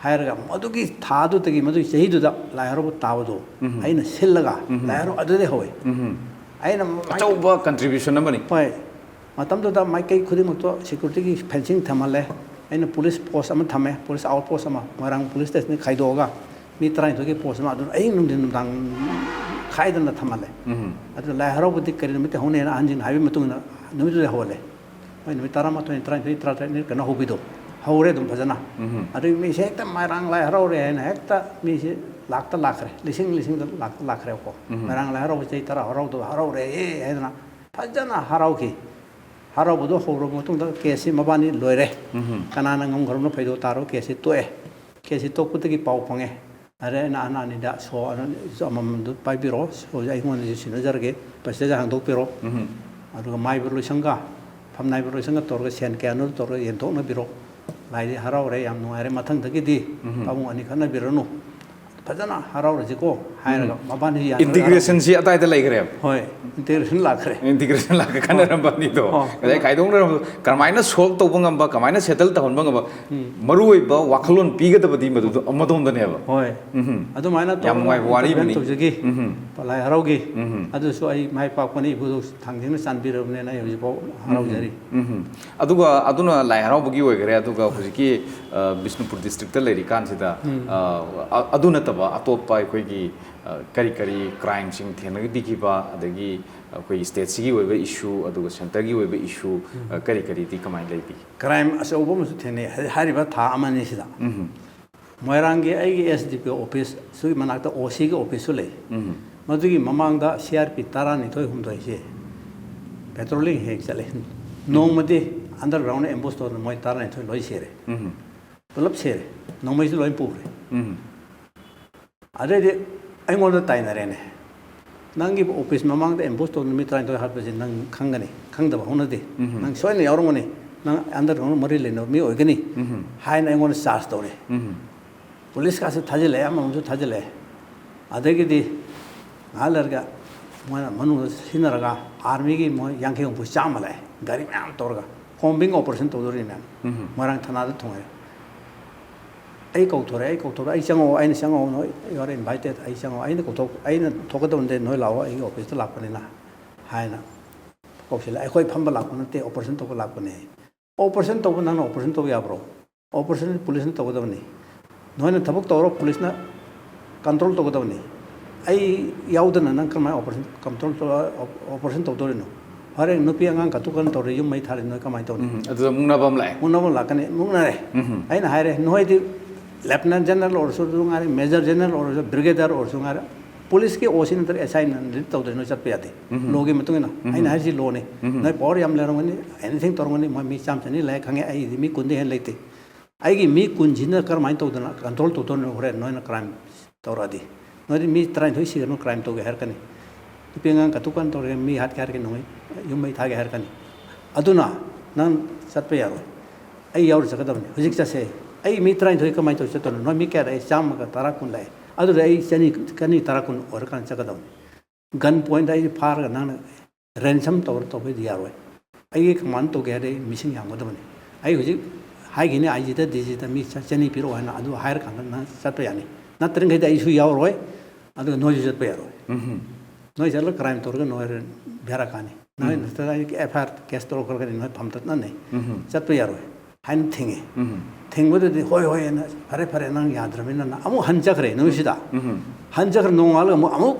ꯍꯥꯏꯔꯒ ꯃꯗꯨꯒꯤ ꯊꯥꯗꯨꯗꯒꯤ, ꯃꯗꯨꯒꯤ ꯆꯍꯤꯗꯨꯗ ꯂꯥꯏ ꯍꯔꯥꯎꯕ ꯇꯥꯕꯗꯣ ꯎꯝ꯫ ꯑꯩꯅ ꯁꯤꯜꯂꯒ ꯎꯝ꯫ ꯂꯥꯏ ꯍꯔꯥꯎ ꯑꯗꯨꯗꯩ ꯍꯧꯋꯦ꯫ ꯎꯝ꯫ ꯑꯩꯅ ꯃꯥꯒꯤ ꯑꯆꯧꯕ contribution ꯑꯃꯅꯤ꯫ ꯍꯣꯏ꯫ ꯃꯇꯝꯗꯨꯗ ꯃꯥꯏꯀꯩ ꯈꯨꯗꯤꯡꯃꯛꯇꯣ ꯁꯦꯀ꯭ꯌꯨꯔꯤꯇꯤꯒꯤ ꯐꯦꯟꯁꯤꯡ ꯊꯝꯍꯜꯂꯦ꯫ ꯑꯩꯅ ꯄꯨꯂꯤꯁ ꯄꯣꯁ ꯑꯃ ꯊꯝꯃꯦ, ꯄꯨꯂꯤꯁ ꯑꯥꯎꯠ ꯄꯣꯁ ꯑꯃ, ꯃꯣꯏꯔꯥꯡ ꯄꯨꯂꯤꯁ ꯁ꯭ꯇꯦꯁꯟꯗꯒꯤ ꯈꯥꯏꯗꯣꯛꯑꯒ ꯃꯤ ꯇꯔꯥꯅꯤꯊꯣꯏꯒꯤ ꯄꯣꯁ ꯑꯃ ꯑꯗꯨꯝ ꯑꯍꯤꯡ ꯅꯨꯡꯊꯤꯟ ꯅꯨꯡꯗꯥꯡ ꯈꯥꯏꯗꯅ ꯊꯝꯍꯜꯂꯦ꯫ ꯎꯝ꯫ ꯑꯗꯨ ꯂꯥꯏ ꯍꯔꯥꯎꯕꯗꯤ ꯀꯔꯤ ꯅꯨꯃꯤꯠꯇ ꯍꯧꯅꯤꯅ ꯑꯍꯟꯁꯤꯡꯅ ꯍꯥꯏꯕꯒꯤ ꯃꯇꯨꯡ ꯏꯟꯅ ꯅꯨꯃꯤꯠꯇꯨꯗ ꯍꯧꯍꯜꯂꯦ꯫ ꯍꯣꯏ, ꯅꯨꯃꯤꯠ ꯇꯔꯥꯃꯥꯊꯣꯏ, ꯇꯔꯥꯅꯤꯊꯣꯏ, ꯇꯔꯥꯇꯔꯦꯠꯅꯤ ꯀꯩꯅꯣ ꯍꯧꯕꯤꯗꯣ꯫ ꯍꯧꯔꯦ ꯑꯗꯨꯝ ꯐꯖꯅ꯫ ꯎꯝ꯫ ꯑꯗꯨꯒꯤ ꯃꯤꯁꯦ ꯍꯦꯛꯇ ꯃꯣꯏꯔꯥꯡ ꯂꯥꯏ ꯍꯔꯥꯎꯔꯦ ꯍꯥꯏꯅ ꯍꯦꯛꯇ ꯃꯤꯁꯦ ꯂꯥꯛꯇ ꯂꯥꯛꯈ꯭ꯔꯦ, ꯂꯤꯁꯤꯡ ꯂꯤꯁꯤꯡꯗ ꯂꯥꯛꯇ ꯂꯥꯛꯈ꯭ꯔꯦꯕꯀꯣ꯫ ꯎꯝ꯫ ꯃꯣꯏꯔꯥꯡ ꯂꯥꯏ ꯍꯔꯥꯎꯕ ꯆꯍꯤ ꯇꯔꯥ ꯍꯔꯥꯎꯗꯕ ꯍꯔꯥꯎꯔꯦ ꯍꯥꯏꯗꯅ ꯐꯖꯅ ꯍꯔꯥꯎꯈꯤ꯫ ꯍꯔꯥꯎꯕꯗꯣ ꯍꯧꯔꯕ ꯃꯇꯨꯡꯗ ꯀꯦꯁꯁꯤ ꯃꯕꯥꯅꯤ ꯂꯣꯏꯔꯦ꯫ ꯎꯝ꯫ ꯀꯅꯥꯅ ꯉꯝꯈ꯭ꯔꯕꯅꯣ ꯐꯩꯗꯣ ꯇꯥꯔꯣ, ꯀꯦꯁꯁꯤ ꯇꯣꯛꯑꯦ꯫ ꯀꯦꯁꯁꯤ ꯇꯣꯛꯄꯗꯒꯤ ꯄꯥꯎ ꯐꯪꯉꯦ꯫ ꯑꯗꯩ ꯑꯩꯅ ꯑꯍꯟ ꯑꯅꯤꯗ ꯁꯣ ꯑꯃꯃꯝꯗꯨ ꯄꯥꯏꯕꯤꯔꯣ, ꯁꯣꯁꯦ ꯑꯩꯉꯣꯟꯗꯁꯨ ꯁꯤꯟꯅꯖꯔꯒꯦ, ꯄꯩꯁꯥꯁꯦ ꯍꯥꯡꯗꯣꯛꯄꯤꯔꯣ꯫ ꯎꯝ꯫ ꯑꯗꯨꯒ ꯃꯥꯏꯕ ꯂꯣꯏꯁꯪꯒ ꯐꯝꯅꯥꯏꯕ ꯂꯣꯏꯁꯪꯒ ꯇꯧꯔꯒ ꯁꯦꯟ ꯀꯌꯥꯅꯣ ꯇꯧꯔꯒ ꯌꯦꯟꯊꯣꯛꯅꯕꯤꯔꯣ꯫ ꯂꯥꯏꯗꯤ ꯍꯔꯥꯎꯔꯦ, ꯌꯥꯝ ꯅꯨꯡꯉꯥꯏꯔꯦ꯫ ꯃꯊꯪꯗꯒꯤꯗꯤ ꯎꯝ꯫ ꯄꯥꯕꯨꯡ ꯑꯅꯤ ꯈꯠꯅꯕꯤꯔꯅꯨ꯫ ꯐꯖꯅ ꯍꯔꯥꯎꯔꯁꯤꯀꯣ ꯍꯥꯏꯔꯒ ꯎꯝ꯫ ꯃꯕꯥꯅꯤ ꯌꯥꯅꯔꯒ Integration ꯁꯤ ꯑꯗꯥꯏꯗ ꯂꯩꯈ꯭ꯔꯦꯕ꯫ ꯍꯣꯏ, integration ꯂꯥꯛꯈ꯭ꯔꯦ꯫ Integration ꯂꯥꯛꯀ ꯈꯟꯅꯔꯝꯕ ꯑꯅꯤꯗꯣ ꯑꯣ꯫ ꯉꯁꯥꯏ ꯈꯥꯏꯗꯣꯛꯅꯔꯝꯕꯗꯣ ꯀꯔꯝꯍꯥꯏꯅ solve ꯇꯧꯕ ꯉꯝꯕ, ꯀꯃꯥꯏꯅ settle ꯇꯧꯍꯟꯕ ꯉꯝꯕ, ꯎꯝ꯫ ꯃꯔꯨꯑꯣꯏꯕ ꯋꯥꯈꯜꯂꯣꯟ ꯄꯤꯒꯗꯕꯗꯤ ꯃꯗꯨꯗꯣ ꯃꯗꯣꯝꯗꯅꯦꯕ꯫ ꯍꯣꯏ꯫ ꯎꯝ꯫ ꯑꯗꯨꯃꯥꯏꯅ ꯌꯥꯝ ꯇꯧꯔꯒ ꯅꯨꯡꯉꯥꯏꯕ intervene ꯋꯥꯔꯤꯕꯅꯤ꯫ ꯇꯧꯖꯈꯤ꯫ ꯎꯝ꯫ ꯂꯥꯏ ꯍꯔꯥꯎꯒꯤ꯫ ꯎꯝ꯫ ꯑꯗꯨꯁꯨ ꯑꯩ ꯃꯥꯏ ꯄꯥꯛꯄꯅꯤ, ꯏꯕꯨꯙꯧ ꯊꯥꯡꯖꯤꯡꯅ ꯆꯥꯟꯕꯤꯔꯕꯅꯤꯅ ꯑꯩ ꯍꯧꯖꯤꯛꯐꯥꯎ ꯍꯔꯥꯎꯖꯔꯤ꯫ ꯎꯝ꯫ ꯑꯗꯨꯒ ꯑꯗꯨꯅ ꯂꯥꯏ ꯍꯔꯥꯎꯕꯒꯤ ꯑꯣꯏꯈꯔꯦ꯫ ꯑꯗꯨꯒ ꯍꯧꯖꯤꯛꯀꯤ, ꯑ, ꯕꯤꯁꯅꯨꯄꯨꯔ district ꯂꯩꯔꯤꯀꯥꯟꯁꯤꯗ, ꯎꯝ꯫ ꯑ, ꯑ-, ꯑꯗꯨ ꯅꯠꯇꯕ ꯑꯇꯣꯞꯄ ꯑꯩꯈꯣꯏꯒꯤ, ꯑ, ꯀꯔꯤ ꯀꯔꯤ crimeꯁꯤꯡ ꯊꯦꯡꯅꯕꯤꯈꯤꯕ, ꯑꯗꯒꯤ ꯑꯩꯈꯣꯏꯒꯤ stateꯁꯤꯒꯤ ꯑꯣꯏꯕ issue, ꯑꯗꯨꯒ centreꯒꯤ ꯑꯣꯏꯕ issue, ꯑ, ꯀꯔꯤ ꯀꯔꯤꯗꯤ ꯀꯃꯥꯏꯅ ꯂꯩꯕꯤꯒꯦ? Crime ꯑꯆꯧꯕ ꯑꯃꯁꯨ ꯊꯦꯡꯅꯩ꯫ ꯍꯥꯏ-, ꯍꯥꯏꯔꯤꯕ ꯊꯥ ꯑꯃꯅꯤꯁꯤꯗ ꯎꯝ꯫ ꯃꯣꯏꯔꯥꯡꯒꯤ ꯑꯩꯒꯤ S D P office ꯁꯤꯒꯤ ꯃꯅꯥꯛꯇ O Cꯒꯤ officeꯁꯨ ꯂꯩ꯫ ꯎꯝ꯫ ꯃꯗꯨꯒꯤ ꯃꯃꯥꯡꯗ C R P ꯇꯔꯥꯅꯤꯊꯣꯏ ꯍꯨꯝꯗꯣꯏꯁꯦ patrolling ꯍꯦꯛ ꯆꯠꯂꯦ꯫ ꯅꯣꯡꯃꯗꯤ underground ambush ꯇꯧꯗꯅ ꯃꯣꯏ ꯇꯔꯥꯅꯤꯊꯣꯏ ꯂꯣꯏ ꯁꯤꯔꯦ꯫ ꯎꯝ꯫ ꯄꯨꯂꯞ ꯁꯤꯔꯦ꯫ ꯅꯣꯡꯃꯩꯁꯨ ꯂꯣꯏ ꯄꯨꯈ꯭ꯔꯦ꯫ ꯎꯝ꯫ ꯑꯗꯩꯗꯤ ꯑꯩꯉꯣꯟꯗ ꯇꯥꯏꯅꯔꯦꯅꯦ꯫ "ꯅꯪꯒꯤ office ꯃꯃꯥꯡꯗ ambush ꯇꯧꯗꯅ ꯃꯤ ꯇꯔꯥꯅꯤꯊꯣꯏ ꯍꯥꯠꯄꯁꯦ ꯅꯪ ꯈꯪꯒꯅꯤ, ꯈꯪꯗꯕ ꯍꯧꯅꯗꯦ꯫ ꯎꯝ꯫ ꯅꯪ ꯁꯣꯏꯗꯅ ꯌꯥꯎꯔꯝꯒꯅꯤ꯫ ꯅꯪ underground ꯃꯔꯤ ꯂꯩꯅꯕ ꯃꯤ ꯑꯣꯏꯒꯅꯤ" ꯎꯝ꯫ ꯍꯥꯏꯅ ꯑꯩꯉꯣꯟꯗ charge ꯇꯧꯔꯦ꯫ ꯎꯝ꯫ Policeꯀꯥꯁꯦ ꯊꯥꯖꯤꯜꯂꯛꯑꯦ, ꯑꯃꯃꯝꯁꯨ ꯊꯥꯖꯤꯜꯂꯛꯑꯦ꯫ ꯑꯗꯒꯤꯗꯤ ꯉꯥꯏꯍꯥꯛ ꯂꯩꯔꯒ ꯃꯣꯏꯅ ꯃꯅꯨꯡꯗ ꯁꯤꯖꯤꯟꯅꯔꯒ armyꯒꯤ ꯃꯣꯏ ꯌꯥꯡꯈꯩ ꯍꯨꯝꯐꯨ ꯆꯥꯝꯃ ꯂꯥꯛꯑꯦ, ꯒꯥꯔꯤ ꯃꯌꯥꯝ ꯇꯧꯔꯒ꯫ Combing operation ꯇꯧꯗꯣꯔꯤꯅꯦ꯫ ꯎꯝ꯫ ꯃꯣꯏꯔꯥꯡ ꯊꯥꯅꯥꯗ ꯊꯨꯡꯉꯦ꯫ ꯑꯩ ꯀꯧꯊꯣꯔꯛꯑꯦ, ꯑꯩ ꯀꯧꯊꯣꯔꯛꯑꯦ, "ꯑꯩ ꯆꯪꯉꯛꯑꯣ, ꯑꯩꯅ ꯆꯪꯉꯛꯑꯣ, ꯅꯣꯏ you are invited, ꯑꯩ ꯆꯪꯉꯛꯑꯣ, ꯑꯩꯅ ꯀꯧꯊꯣꯛ-, ꯑꯩꯅ ꯊꯣꯛꯀꯗꯕ ꯅꯠꯇꯦ, ꯅꯣꯏ ꯂꯥꯛꯑꯣ, ꯑꯩꯒꯤ officeꯇ ꯂꯥꯛꯄꯅꯤꯅ" ꯍꯥꯏꯅ ꯀꯧꯁꯤꯜꯂꯦ꯫ "ꯑꯩꯈꯣꯏ ꯐꯝꯕ ꯂꯥꯛꯄ ꯅꯠꯇꯦ, operation ꯇꯧꯕ ꯂꯥꯛꯄꯅꯦ"꯫ "Operation ꯇꯧꯕ ꯅꯪꯅ operation ꯇꯧꯕ ꯌꯥꯕ꯭ꯔꯣ? Operation policeꯅ ꯇꯧꯒꯗꯕꯅꯤ꯫ ꯅꯣꯏꯅ ꯊꯕꯛ ꯇꯧꯔꯣ, policeꯅ control ꯇꯧꯒꯗꯕꯅꯤ꯫ ꯑꯩ ꯌꯥꯎꯗꯅ ꯅꯪ ꯀꯃꯥꯏꯅ operation control ꯇꯧ-, operation ꯇꯧꯗꯣꯔꯤꯅꯣ? ꯐꯔꯦ, ꯅꯨꯄꯤ ꯑꯉꯥꯡ ꯀꯇꯨ ꯀꯔꯟ ꯇꯧꯔꯦ, ꯌꯨꯝ ꯃꯩ ꯊꯥꯔꯦ, ꯅꯣꯏ ꯀꯃꯥꯏꯅ ꯇꯧꯅꯤ?" ꯎꯝ꯫ ꯑꯗꯨꯗ ꯃꯨꯛꯅꯕ ꯑꯃ ꯂꯥꯛꯑꯦ꯫ ꯃꯨꯛꯅꯕ ꯂꯥꯛꯀꯅꯤ, ꯃꯨꯛꯅꯔꯦ꯫ ꯎꯝ꯫ ꯑꯩꯅ ꯍꯥꯏꯔꯦ, "ꯅꯣꯏꯗꯤ Lieutenant General ꯑꯣꯏꯔꯁꯨ ꯉꯥꯏꯔꯦ, Major General ꯑꯣꯏꯔꯁꯨ, Brigadier ꯑꯣꯏꯔꯁꯨ ꯉꯥꯏꯔꯦ, policeꯀꯤ O C ꯅꯠꯇ꯭ꯔꯒ S I ꯅ lead ꯇꯧꯗ꯭ꯔꯗꯤ ꯅꯣꯏ ꯆꯠꯄ ꯌꯥꯗꯦ꯫ ꯎꯝ꯫ Lawꯒꯤ ꯃꯇꯨꯡ ꯏꯟꯅ꯫ ꯎꯝ꯫ ꯑꯩꯅ ꯍꯥꯏꯔꯤꯁꯤ lawꯅꯤ꯫ ꯎꯝ꯫ ꯅꯣꯏ power ꯌꯥꯝ ꯂꯩꯔꯝꯒꯅꯤ, anything ꯇꯧꯔꯝꯒꯅꯤ, ꯃꯣꯏ ꯃꯤ ꯆꯥꯝꯃ ꯆꯅꯤ ꯂꯩ ꯈꯪꯉꯦ, ꯑꯩꯗꯤ ꯃꯤ ꯀꯨꯟꯗꯤ ꯍꯦꯟꯅ ꯂꯩꯇꯦ꯫ ꯑꯩꯒꯤ ꯃꯤ ꯀꯨꯟꯁꯤꯅ ꯀꯔꯝꯍꯥꯏꯅ ꯇꯧꯗꯅ control ꯇꯧꯗꯣꯏꯅꯣ? ꯍꯣꯔꯦꯟ ꯅꯣꯏꯅ crime ꯇꯧꯔꯛꯑꯗꯤ, ꯅꯣꯏꯗꯤ ꯃꯤ ꯇꯔꯥꯅꯤꯊꯣꯏ ꯁꯤꯒꯅꯨ, crime ꯇꯧꯒꯦ ꯍꯥꯏꯔꯛꯀꯅꯤ, ꯅꯨꯄꯤ ꯑꯉꯥꯡ ꯀꯇꯨ ꯀꯔꯟ ꯇꯧꯔꯒ ꯃꯤ ꯍꯥꯠꯀꯦ ꯍꯥꯏꯔꯛꯀꯅꯤ, ꯅꯣꯡꯃꯩ ꯌꯨꯝ ꯃꯩ ꯊꯥꯒꯦ ꯍꯥꯏꯔꯛꯀꯅꯤ꯫ ꯑꯗꯨꯅ ꯅꯪ ꯆꯠꯄ ꯌꯥꯔꯣꯏ, ꯑꯩ ꯌꯥꯎꯔ ꯆꯠꯀꯗꯕꯅꯤ꯫ ꯍꯧꯖꯤꯛ ꯆꯠꯁꯦ꯫ ꯑꯩ ꯃꯤ ꯇꯔꯥꯅꯤꯊꯣꯏ ꯀꯃꯥꯏꯅ ꯇꯧꯔ ꯆꯠꯇꯣꯏꯅꯣ? ꯅꯣꯏ ꯃꯤ ꯀꯌꯥ ꯂꯥꯛꯑꯦ? ꯆꯥꯝꯃꯒ ꯇꯔꯥ, ꯀꯨꯟ ꯂꯥꯛꯑꯦ꯫ ꯑꯗꯨꯗ ꯑꯩ ꯆꯅꯤ, ꯆꯅꯤ ꯇꯔꯥ ꯀꯨꯟ ꯑꯣꯏꯔꯀꯥꯟꯗ ꯆꯠꯀꯗꯕꯅꯤ꯫ ꯒꯟ ꯄꯣꯏꯟꯗ ꯑꯩꯁꯦ ꯐꯥꯔꯒ ꯅꯪꯅ ꯔꯦꯟꯁꯝ ꯇꯧꯔ ꯇꯧꯕꯩꯗꯤ ꯌꯥꯔꯣꯏ꯫ ꯑꯩꯒꯤ ꯀꯃꯥꯟ ꯇꯧꯒꯦ ꯍꯥꯏꯔꯗꯤ ꯑꯩ ꯃꯤꯁꯤꯡ ꯌꯥꯝꯒꯗꯕꯅꯤ꯫ ꯑꯩ ꯍꯧꯖꯤꯛ ꯍꯥꯏꯈꯤꯅꯤ ꯑꯥꯏ ꯖꯤꯗ, ꯗꯤ ꯖꯤꯗ ꯃꯤ ꯆ-, ꯆꯅꯤ ꯄꯤꯔꯛꯑꯣ ꯍꯥꯏꯅ, ꯑꯗꯨ ꯍꯥꯏꯔꯀꯥꯟꯗ ꯅꯪ ꯆꯠꯄ ꯌꯥꯅꯤ꯫ ꯅꯠꯇ꯭ꯔꯤꯉꯩꯗ ꯑꯩꯁꯨ ꯌꯥꯎꯔꯣꯏ, ꯑꯗꯨꯒ ꯅꯣꯏꯁꯨ ꯆꯠꯄ ꯌꯥꯔꯣꯏ꯫ ꯎꯝ꯫ ꯅꯣꯏ ꯆꯠꯂꯒ ꯀ꯭ꯔꯥꯏꯝ ꯇꯧꯔꯒ ꯅꯣꯏ ꯕꯦꯔꯥ ꯀꯥꯅꯤ꯫ ꯅꯣꯏ ꯎꯝ꯫ ꯅꯠꯇ꯭ꯔꯒ ꯑꯩ ꯑꯦꯐ ꯑꯥꯏ ꯑꯥꯔ ꯀꯦꯁ ꯇꯧꯔꯛꯈ꯭ꯔꯒꯗꯤ ꯅꯣꯏ ꯐꯝ ꯇꯠꯅꯅꯤ꯫ ꯎꯝ꯫ ꯆꯠꯄ ꯌꯥꯔꯣꯏ ꯍꯥꯏꯅ ꯊꯤꯡꯉꯤ꯫ ꯎꯝ꯫ ꯊꯤꯡꯕꯗꯨꯗꯤ ꯍꯣꯏ ꯍꯣꯏ ꯍꯥꯏꯅ, "ꯐꯔꯦ ꯐꯔꯦ, ꯅꯪ ꯌꯥꯗ꯭ꯔꯕꯅꯤꯅ" ꯑꯃꯨꯛ ꯍꯟ ꯆꯠꯈ꯭ꯔꯦ ꯅꯨꯃꯤꯠꯁꯤꯗ꯫ ꯎꯝ꯫ ꯍꯟ ꯆꯠꯈ꯭ꯔ ꯅꯣꯡꯉꯥꯜꯂꯒ ꯑꯃꯨꯛ, ꯑꯃꯨꯛ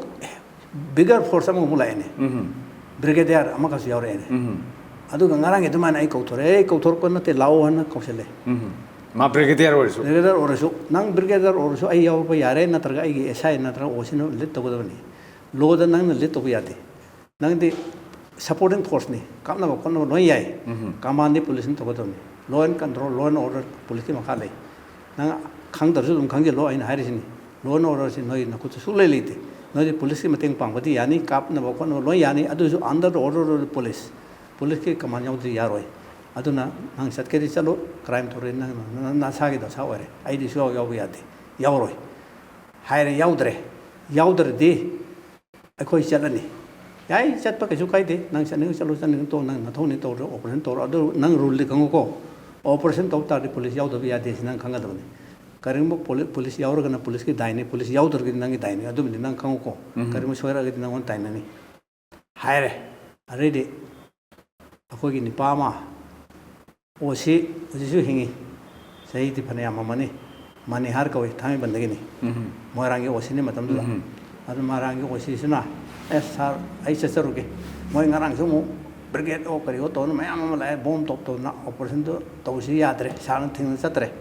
ꯕꯤꯒꯔ ꯐꯣꯔꯁ ꯑꯃꯃꯨꯛ ꯂꯥꯛꯑꯦꯅꯦ꯫ ꯎꯝ꯫ ꯕ꯭ꯔꯤꯒꯦꯗꯤꯌꯔ ꯑꯃꯒꯁꯨ ꯌꯥꯎꯔꯛꯑꯦꯅꯦ꯫ ꯎꯝ꯫ ꯑꯗꯨꯒ ꯉꯔꯥꯡꯒꯤ ꯑꯗꯨꯃꯥꯏꯅ ꯑꯩ ꯀꯧꯊꯣꯔꯛꯑꯦ, "ꯑꯩ ꯀꯧꯊꯣꯔꯛꯄ ꯅꯠꯇꯦ, ꯂꯥꯛꯑꯣ" ꯍꯥꯏꯅ ꯀꯧꯁꯤꯜꯂꯦ꯫ ꯎꯝ꯫ ꯃꯥ ꯕ꯭ꯔꯤꯒꯦꯗꯤꯌꯔ ꯑꯣꯏꯔꯁꯨ? ꯕ꯭ꯔꯤꯒꯦꯗꯤꯌꯔ ꯑꯣꯏꯔꯁꯨ, ꯅꯪ ꯕ꯭ꯔꯤꯒꯦꯗꯤꯌꯔ ꯑꯣꯏꯔꯁꯨ ꯑꯩ ꯌꯥꯎꯔꯛꯄ ꯌꯥꯔꯦ, ꯅꯠꯇ꯭ꯔꯒ ꯑꯩꯒꯤ ꯑꯦꯁ ꯑꯥꯏ ꯅꯠꯇ꯭ꯔꯒ ꯑꯣ ꯁꯤꯅ ꯂꯤꯠ ꯇꯧꯒꯗꯕꯅꯤ꯫ ꯂꯣꯗ ꯅꯪꯅ ꯂꯤꯠ ꯇꯧꯕ ꯌꯥꯗꯦ꯫ ꯅꯪꯗꯤ ꯁꯄꯣꯔꯇꯤꯡ ꯐꯣꯔꯁꯅꯤ, ꯀꯥꯞꯅꯕ ꯈꯣꯠꯅꯕ ꯂꯣꯏ ꯌꯥꯏ꯫ ꯎꯝ꯫ ꯀꯃꯥꯟꯗꯤ ꯄꯨꯂꯤꯁꯅ ꯇꯧꯒꯗꯕꯅꯤ꯫ Law and control, law and order ꯄꯨꯂꯤꯁꯀꯤ ꯃꯈꯥ ꯂꯩ꯫ ꯅꯪ ꯈꯪꯗ꯭ꯔꯁꯨ ꯑꯗꯨꯝ ꯈꯪꯖꯤꯜꯂꯣ, ꯑꯩꯅ ꯍꯥꯏꯔꯤꯁꯤꯅꯤ꯫ ꯂꯣ ꯑꯦꯟ ꯑꯣꯔꯗꯔꯁꯤ ꯅꯣꯏ ꯅꯈꯨꯠꯇ ꯁꯨꯛꯂꯩ ꯂꯩꯇꯦ꯫ ꯅꯣꯏꯗꯤ ꯄꯨꯂꯤꯁꯀꯤ ꯃꯇꯦꯡ ꯄꯥꯡꯕꯗꯤ ꯌꯥꯅꯤ, ꯀꯥꯞꯅꯕ ꯈꯣꯠꯅꯕ ꯂꯣꯏ ꯌꯥꯅꯤ, ꯑꯗꯨꯁꯨ under the order of the police꯫ ꯄꯨꯂꯤꯁꯀꯤ ꯀꯃꯥꯟ ꯌꯥꯎꯗ꯭ꯔꯗꯤ ꯌꯥꯔꯣꯏ꯫ ꯑꯗꯨꯅ ꯅꯪ ꯆꯠꯀꯦꯗꯤ ꯆꯠꯂꯨ, ꯀ꯭ꯔꯥꯏꯝ ꯇꯧꯔꯦ, ꯅꯪ, ꯅꯪ ꯅꯁꯥꯒꯤ ꯗꯁꯥ ꯑꯣꯏꯔꯦ, ꯑꯩꯗꯤ ꯁꯨꯌꯥꯎ ꯌꯥꯎꯕ ꯌꯥꯗꯦ, ꯌꯥꯎꯔꯣꯏ ꯍꯥꯏꯔꯦ꯫ ꯌꯥꯎꯗ꯭ꯔꯦ, ꯌꯥꯎꯗ꯭ꯔꯗꯤ ꯑꯩꯈꯣꯏ ꯆꯠꯂꯅꯤ꯫ ꯌꯥꯏ, ꯆꯠꯄ ꯀꯩꯁꯨ ꯀꯥꯏꯗꯦ, ꯅꯪ ꯆꯠꯅꯤꯡ ꯆꯠꯂꯨ, ꯆꯠꯅꯤꯡ ꯇꯣꯛ, ꯅꯪ ꯅꯊꯧꯅꯤ ꯇꯧꯔꯣ, ꯑꯣꯄꯔꯦꯁꯟ ꯇꯧꯔꯣ꯫ ꯑꯗꯨ ꯅꯪ ꯔꯨꯜꯗꯤ ꯈꯪꯉꯨꯀꯣ, ꯑꯣꯄꯔꯦꯁꯟ ꯇꯧ ꯇꯥꯔꯗꯤ ꯄꯨꯂꯤꯁ ꯌꯥꯎꯗꯕ ꯌꯥꯗꯦ, ꯁꯤ ꯅꯪ ꯈꯪꯒꯗꯕꯅꯤ꯫ ꯀꯔꯤꯒꯨꯝꯕ ꯄꯨꯂꯤ-, ꯄꯨꯂꯤꯁ ꯌꯥꯎꯔꯒꯅ ꯄꯨꯂꯤꯁꯀꯤ ꯗꯥꯏꯅꯤ, ꯄꯨꯂꯤꯁ ꯌꯥꯎꯗ꯭ꯔꯒꯗꯤ ꯅꯪꯒꯤ ꯗꯥꯏꯅꯤ, ꯑꯗꯨꯃꯗꯤ ꯅꯪ ꯈꯪꯉꯨꯀꯣ꯫ ꯎꯝ꯫ ꯀꯔꯤꯒꯨꯝꯕ ꯁꯣꯏꯔꯛꯑꯒꯗꯤ ꯅꯪꯉꯣꯟꯗ ꯇꯥꯏꯅꯅꯤ ꯍꯥꯏꯔꯦ꯫ ꯑꯗꯩꯗꯤ ꯑꯩꯈꯣꯏꯒꯤ ꯅꯨꯄꯥ ꯑꯃ, ꯑꯣ ꯁꯤ ꯍꯧꯖꯤꯛꯁꯨ ꯍꯤꯡꯉꯤ, ꯆꯍꯤꯗꯤ ꯐꯅꯌꯥꯝ ꯑꯃꯅꯤ, ꯃꯅꯤꯍꯥꯔ ꯀꯧꯏ, ꯊꯥꯡꯃꯩꯕꯟꯗꯒꯤꯅꯤ꯫ ꯎꯝ꯫ ꯃꯣꯏꯔꯥꯡꯒꯤ ꯑꯣ ꯁꯤꯅꯤ ꯃꯇꯝꯗꯨꯗ꯫ ꯎꯝ꯫ ꯑꯗꯨ ꯃꯣꯏꯔꯥꯡꯒꯤ ꯑꯣ ꯁꯤꯁꯤꯅ, "ꯑꯦ ꯁꯥꯔ, ꯑꯩ ꯆꯠꯆꯔꯨꯒꯦ, ꯃꯣꯏ ꯉꯔꯥꯡꯁꯨ ꯑꯃꯨꯛ ꯕ꯭ꯔꯤꯒꯦꯗ ꯑꯣ ꯀꯔꯤ ꯑꯣ ꯇꯧꯗꯅ ꯃꯌꯥꯝ ꯑꯃ ꯂꯥꯛꯑꯦ, ꯕꯣꯝ ꯇꯣꯞ ꯇꯧꯗꯅ, ꯑꯣꯄꯔꯦꯁꯟꯗꯨ ꯇꯧꯁꯤ ꯌꯥꯗ꯭ꯔꯦ, ꯁꯥꯔꯅ ꯊꯤꯡꯅ ꯆꯠꯇ꯭ꯔꯦ꯫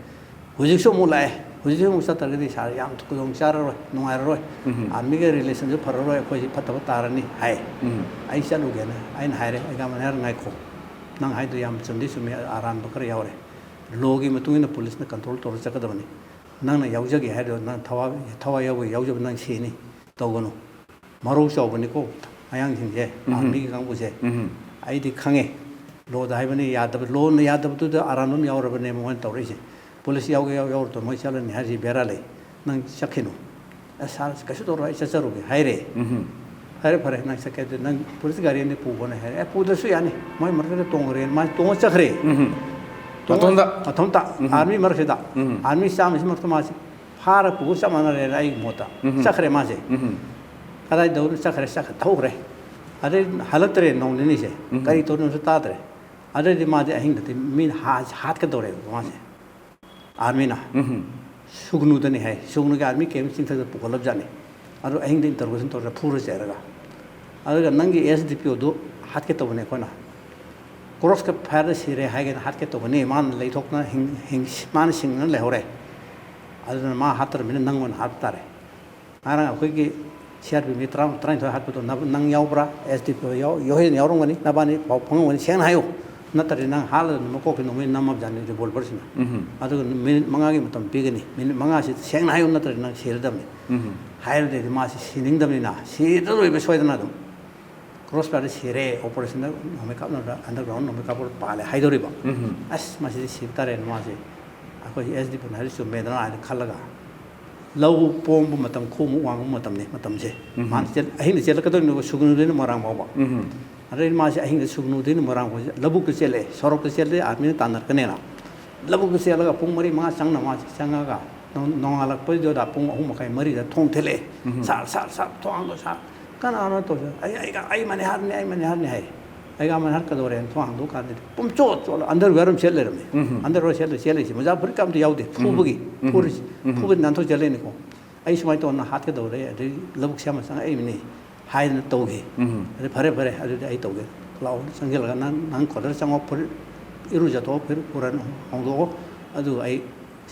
ꯍꯧꯖꯤꯛꯁꯨ ꯑꯃꯨꯛ ꯂꯥꯛꯑꯦ, ꯍꯧꯖꯤꯛꯁꯨ ꯑꯃꯨꯛ ꯆꯠꯇ꯭ꯔꯒꯗꯤ ꯁꯥꯔ ꯌꯥꯝ ꯈꯨꯗꯣꯡ ꯆꯥꯔꯔꯣꯏ, ꯅꯨꯡꯉꯥꯏꯔꯔꯣꯏ, ꯎꯝ꯫ ꯑꯥꯔꯃꯤꯒ ꯔꯤꯂꯦꯁꯟꯁꯨ ꯐꯔꯔꯣꯏ, ꯑꯩꯈꯣꯏꯁꯤ ꯐꯠꯇꯕ ꯇꯥꯔꯅꯤ" ꯍꯥꯏ꯫ ꯎꯝ꯫ ꯑꯩ ꯆꯠꯂꯨꯒꯦꯅ ꯑꯩꯅ ꯍꯥꯏꯔꯦ, ꯑꯩ ꯒꯥꯃꯟ ꯍꯥꯏꯔ, "ꯉꯥꯏꯈꯣ, ꯅꯪ ꯍꯥꯏꯗꯣ ꯌꯥꯝ ꯆꯨꯝꯗꯤ ꯆꯨꯝꯃꯤ, ꯑꯔꯥꯟꯕ ꯈꯔ ꯌꯥꯎꯔꯦ꯫ ꯂꯣꯒꯤ ꯃꯇꯨꯡ ꯏꯟꯅ ꯄꯨꯂꯤꯁꯅ ꯀꯟꯇ꯭ꯔꯣꯜ ꯇꯧꯔ ꯆꯠꯀꯗꯕꯅꯤ꯫ ꯅꯪꯅ ꯌꯥꯎꯖꯒꯦ ꯍꯥꯏꯗꯣ ꯅꯪ ꯊꯋꯥꯏ, ꯊꯋꯥꯏ ꯌꯥꯎꯕ ꯌꯥꯎꯖꯕ ꯅꯪ ꯁꯤꯅꯤ, ꯇꯧꯒꯅꯨ꯫ ꯃꯔꯧ ꯆꯥꯎꯕꯅꯤꯀꯣ ꯑꯉꯥꯡꯁꯤꯡꯁꯦ, ꯎꯝ꯫ ꯑꯥꯔꯃꯤꯒꯤ ꯀꯥꯡꯕꯨꯁꯦ꯫ ꯎꯝ꯫ ꯑꯩꯗꯤ ꯈꯪꯉꯦ, ꯂꯣꯗ ꯍꯥꯏꯕꯅꯤ ꯌꯥꯗꯕ, ꯂꯣꯅ ꯌꯥꯗꯕꯗꯨꯗ ꯑꯔꯥꯟꯕ ꯑꯃ ꯌꯥꯎꯔꯕꯅꯦ ꯃꯣꯏꯅ ꯇꯧꯔꯛꯏꯁꯦ꯫ ꯄꯨꯂꯤꯁ ꯌꯥꯎꯒꯦ ꯌꯥꯎ-, ꯌꯥꯎꯔꯗꯣ ꯃꯣꯏ ꯆꯠꯂꯅꯤ ꯍꯥꯏꯔꯤꯁꯤ ꯕꯦꯔꯥ ꯂꯩ꯫ ꯅꯪ ꯆꯠꯈꯤꯅꯨ"꯫ "ꯑꯁ, ꯁꯥꯔ, ꯀꯩꯁꯨ ꯇꯧꯔꯣꯏ, ꯑꯩ ꯆꯠꯆꯔꯨꯒꯦ" ꯍꯥꯏꯔꯦ꯫ ꯎꯝ꯫ "ꯐꯔꯦ, ꯐꯔꯦ, ꯅꯪ ꯆꯠꯀꯦ ꯑꯗꯨꯗꯤ ꯅꯪ ꯄꯨꯂꯤꯁ ꯒꯥꯔꯤ ꯑꯃꯗꯤ ꯄꯨꯈꯣꯅꯦ" ꯍꯥꯏꯔꯦ꯫ "ꯑꯦ, ꯄꯨꯗ꯭ꯔꯁꯨ ꯌꯥꯅꯤ"꯫ ꯃꯣꯏ ꯃꯔꯛꯇ ꯇꯣꯡꯈ꯭ꯔꯦꯅ ꯃꯥ ꯇꯣꯡꯉ ꯆꯠꯈ꯭ꯔꯦ꯫ ꯎꯝ꯫ ꯇꯣꯡꯉ ꯃꯇꯣꯝꯇ? ꯃꯇꯣꯝꯇ, ꯎꯝ꯫ ꯑꯥꯔꯃꯤ ꯃꯔꯛꯁꯤꯗ꯫ ꯎꯝ꯫ ꯑꯥꯔꯃꯤ ꯆꯥꯝꯃꯁꯤ ꯃꯔꯛꯇ ꯃꯥꯁꯤ ꯐꯥꯔ ꯄꯨꯕ ꯆꯞ ꯃꯥꯟꯅꯔꯦꯅ ꯑꯩꯒꯤ ꯃꯣꯠꯇ꯫ ꯎꯝ꯫ ꯆꯠꯈ꯭ꯔꯦ ꯃꯥꯁꯦ꯫ ꯎꯝ꯫ ꯀꯗꯥꯏꯗꯧꯅ ꯆꯠꯈ꯭ꯔꯦ, ꯆꯠꯈ꯭ꯔꯦ, ꯊꯧꯈ꯭ꯔꯦ꯫ ꯑꯗꯩ ꯍꯜꯂꯛꯇ꯭ꯔꯦ ꯅꯣꯡ ꯅꯤꯅꯤꯁꯦ꯫ ꯎꯝ꯫ ꯀꯔꯤ ꯇꯧꯔꯤꯅꯣꯁꯨ ꯇꯥꯗ꯭ꯔꯦ꯫ ꯑꯗꯩꯗꯤ ꯃꯥꯗꯤ ꯑꯍꯤꯡꯗꯗꯤ ꯃꯤꯅ ꯍꯥ-, ꯍꯥꯠꯀꯗꯧꯔꯦꯕ ꯃꯥꯁꯦ꯫ ꯑꯥꯔꯃꯤꯅ꯫ ꯎꯝ꯫ ꯁꯨꯒꯅꯨꯗꯅꯤ ꯍꯥꯏ꯫ ꯁꯨꯒꯅꯨꯒꯤ ꯑꯥꯔꯃꯤ ꯀꯦꯝ ꯆꯤꯡꯊꯛꯇ ꯄꯨꯈꯠꯂꯕꯖꯥꯠꯅꯤ꯫ ꯑꯗꯨ ꯑꯍꯤꯡꯗ interrogation ꯇꯧꯔ ꯐꯨꯔ ꯆꯩꯔꯒ꯫ ꯑꯗꯨꯒ "ꯅꯪꯒꯤ S D P O ꯗꯨ ꯍꯥꯠꯀꯦ ꯇꯧꯕꯅꯦ ꯑꯩꯈꯣꯏꯅ꯫ Cross ꯀ fire ꯗ ꯁꯤꯔꯦ ꯍꯥꯏꯒꯦꯅ ꯍꯥꯠꯀꯦ ꯇꯧꯕꯅꯤ꯫ ꯃꯥꯅ ꯂꯩꯊꯣꯛꯇꯅ ꯍꯤꯡ-, ꯍꯤꯡ-, ꯃꯥꯅ ꯁꯤꯡꯗꯅ ꯂꯩꯍꯧꯔꯦ꯫ ꯑꯗꯨꯅ ꯃꯥ ꯍꯥꯠꯇ꯭ꯔꯕꯅꯤꯅ ꯅꯪ ꯑꯣꯏꯅ ꯍꯥꯠꯄ ꯇꯥꯔꯦ"꯫ ꯉꯔꯥꯡ ꯑꯩꯈꯣꯏꯒꯤ C R P F ꯃꯤ ꯇꯔꯥ, ꯇꯔꯥꯅꯤꯊꯣꯏ ꯍꯥꯠꯄꯗꯣ ꯅ-, ꯅꯪ ꯌꯥꯎꯕ꯭ꯔꯥ? S D P O ꯌꯥꯎ-, ꯌꯥꯎ-, ꯌꯥꯎꯔꯝꯒꯅꯤ, ꯅꯕꯥꯅꯤ ꯄꯥꯎ ꯐꯪꯉꯝꯒꯅꯤ, ꯁꯦꯡꯅ ꯍꯥꯏꯌꯨ꯫ ꯅꯠꯇ꯭ꯔꯗꯤ ꯅꯪ ꯍꯥꯠꯂꯒ ꯃꯀꯣꯛꯀꯤ ꯅꯣꯡꯃꯩ ꯅꯝꯃꯕꯖꯥꯠꯅꯤ revolver ꯁꯤꯅ꯫ ꯎꯝ꯫ ꯑꯗꯨꯒ ꯃꯤꯅꯤꯠ ꯃꯉꯥꯒꯤ ꯃꯇꯝ ꯄꯤꯒꯅꯤ, ꯃꯤꯅꯤꯠ ꯃꯉꯥꯁꯤ ꯁꯦꯡꯅ ꯍꯥꯏꯌꯨ, ꯅꯠꯇ꯭ꯔꯗꯤ ꯅꯪ ꯁꯤꯔꯗꯕꯅꯤ꯫ ꯎꯝ꯫ ꯍꯥꯏꯔꯗꯤ ꯃꯥꯁꯤ ꯁꯤꯅꯤꯡꯗꯕꯅꯤꯅ, ꯁꯤꯗꯧꯔꯤꯕ ꯁꯣꯏꯗꯅ ꯑꯗꯨꯝ꯫ Cross fire ꯗ ꯁꯤꯔꯦ, operation ꯗ ꯅꯣꯡꯃꯩ ꯀꯥꯞꯅꯕꯗ, underground ꯅꯣꯡꯃꯩ ꯀꯥꯞꯄ ꯄꯥꯜꯂꯦ ꯍꯥꯏꯗꯧꯔꯤꯕ꯫ ꯎꯝ꯫ "ꯑꯁ, ꯃꯁꯤꯗꯤ ꯁꯤꯕ ꯇꯥꯔꯦꯅ" ꯃꯥꯁꯦ, ꯑꯩꯈꯣꯏ S D P O ꯅ ꯍꯥꯏꯔꯤꯁꯦ ꯆꯨꯝꯃꯦꯗꯅ ꯍꯥꯏꯅ ꯈꯜꯂꯒ, ꯂꯧ ꯄꯣꯝꯕ ꯃꯇꯝ, ꯈꯨꯃꯨꯛ ꯋꯥꯡꯕ ꯃꯇꯝꯅꯤ, ꯃꯇꯝꯁꯦ꯫ ꯎꯝ꯫ ꯃꯥꯅ ꯆꯦꯜ-, ꯑꯍꯤꯡꯗ ꯆꯦꯜꯂꯛꯀꯗꯣꯏꯅꯦꯕ, ꯁꯨꯒꯅꯨꯗꯩꯅ ꯃꯣꯏꯔꯥꯡ ꯐꯥꯎꯕ꯫ ꯎꯝ꯫ ꯑꯗꯩ ꯃꯥꯁꯦ ꯑꯍꯤꯡꯗ ꯁꯨꯒꯅꯨꯗꯩꯅ ꯃꯣꯏꯔꯥꯡ ꯐꯥꯎꯁꯦ ꯂꯧꯕꯨꯛꯇ ꯆꯦꯜꯂꯛꯑꯦ, ꯁꯣꯔꯣꯛꯇ ꯆꯦꯜꯂꯦ, ꯑꯥꯔꯃꯤꯅ ꯇꯥꯟꯅꯔꯛꯀꯅꯦꯅ꯫ ꯂꯧꯕꯨꯛꯇ ꯆꯦꯜꯂꯒ ꯄꯨꯡ ꯃꯔꯤ ꯃꯉꯥ ꯆꯪꯅ ꯃꯥꯁꯦ ꯆꯪꯉꯒ ꯅꯣꯡ-, ꯅꯣꯡꯉꯥꯜꯂꯛꯄꯩꯗꯨꯗ ꯄꯨꯡ ꯑꯍꯨꯝ ꯃꯈꯥꯏ, ꯃꯔꯤꯗ ꯊꯣꯡ ꯊꯤꯜꯂꯛꯑꯦ꯫ ꯎꯝ꯫ "ꯁꯥꯔ, ꯁꯥꯔ, ꯁꯥꯔ, ꯊꯣꯡ ꯍꯥꯡꯗꯣꯛ, ꯁꯥꯔ"꯫ "ꯀꯅꯥꯅꯣ ꯇꯧꯁꯦ?" "ꯑꯩ, ꯑꯩ, ꯑꯩ ꯃꯅꯤꯍꯥꯔꯅꯦ, ꯑꯩ ꯃꯅꯤꯍꯥꯔꯅꯦ" ꯍꯥꯏ꯫ "ꯑꯩꯒ ꯃꯅꯤꯍꯥꯔ ꯀꯩꯗꯧꯔꯦꯅ?" ꯊꯣꯡ ꯍꯥꯡꯗꯣꯛ ꯀꯥꯟꯗꯗꯤ ꯄꯨꯝꯆꯣꯠ ꯆꯣꯠꯂ underwear ꯑꯃ ꯁꯦꯠ ꯂꯩꯔꯝꯃꯦ꯫ ꯎꯝ꯫ Underwear ꯁꯦꯠꯂ ꯆꯦꯜꯂꯤꯁꯦ, ꯃꯣꯖꯥ ꯐꯨꯔꯤꯠꯀ ꯑꯝꯇ ꯌꯥꯎꯗꯦ꯫ ꯎꯝ꯫ ꯐꯨꯕꯒꯤ, ꯎꯝ꯫ ꯐꯨꯔꯤꯁꯦ꯫ ꯎꯝ꯫ ꯐꯨꯕꯗꯤ ꯅꯥꯟꯊꯣꯛ ꯆꯦꯜꯂꯛꯏꯅꯤꯀꯣ꯫ "ꯑꯩ ꯁꯨꯃꯥꯏꯅ ꯇꯧꯗꯅ ꯍꯥꯠꯀꯗꯧꯔꯦ, ꯑꯗꯩ ꯂꯧꯕꯨꯛꯁꯦ ꯑꯃ ꯆꯪꯉꯛꯏꯕꯅꯤ" ꯍꯥꯏꯗꯅ ꯇꯧꯈꯤ꯫ ꯎꯝ꯫ ꯑꯗꯩ "ꯐꯔꯦ, ꯐꯔꯦ, ꯑꯗꯨꯗꯤ ꯑꯩ ꯇꯧꯒꯦ꯫ ꯂꯥꯛꯑꯣ, ꯆꯪꯁꯤꯜꯂꯒ ꯅꯪ, ꯅꯪ quarter ꯆꯪꯉꯣ, ꯐꯨꯔꯤꯠ ꯏꯔꯨꯖꯊꯣꯛꯑꯣ, ꯐꯨꯔꯤꯠ ꯐꯨꯔꯤꯠ ꯍꯣꯡꯗꯣꯛꯑꯣ"꯫ ꯑꯗꯨꯒ ꯑꯩ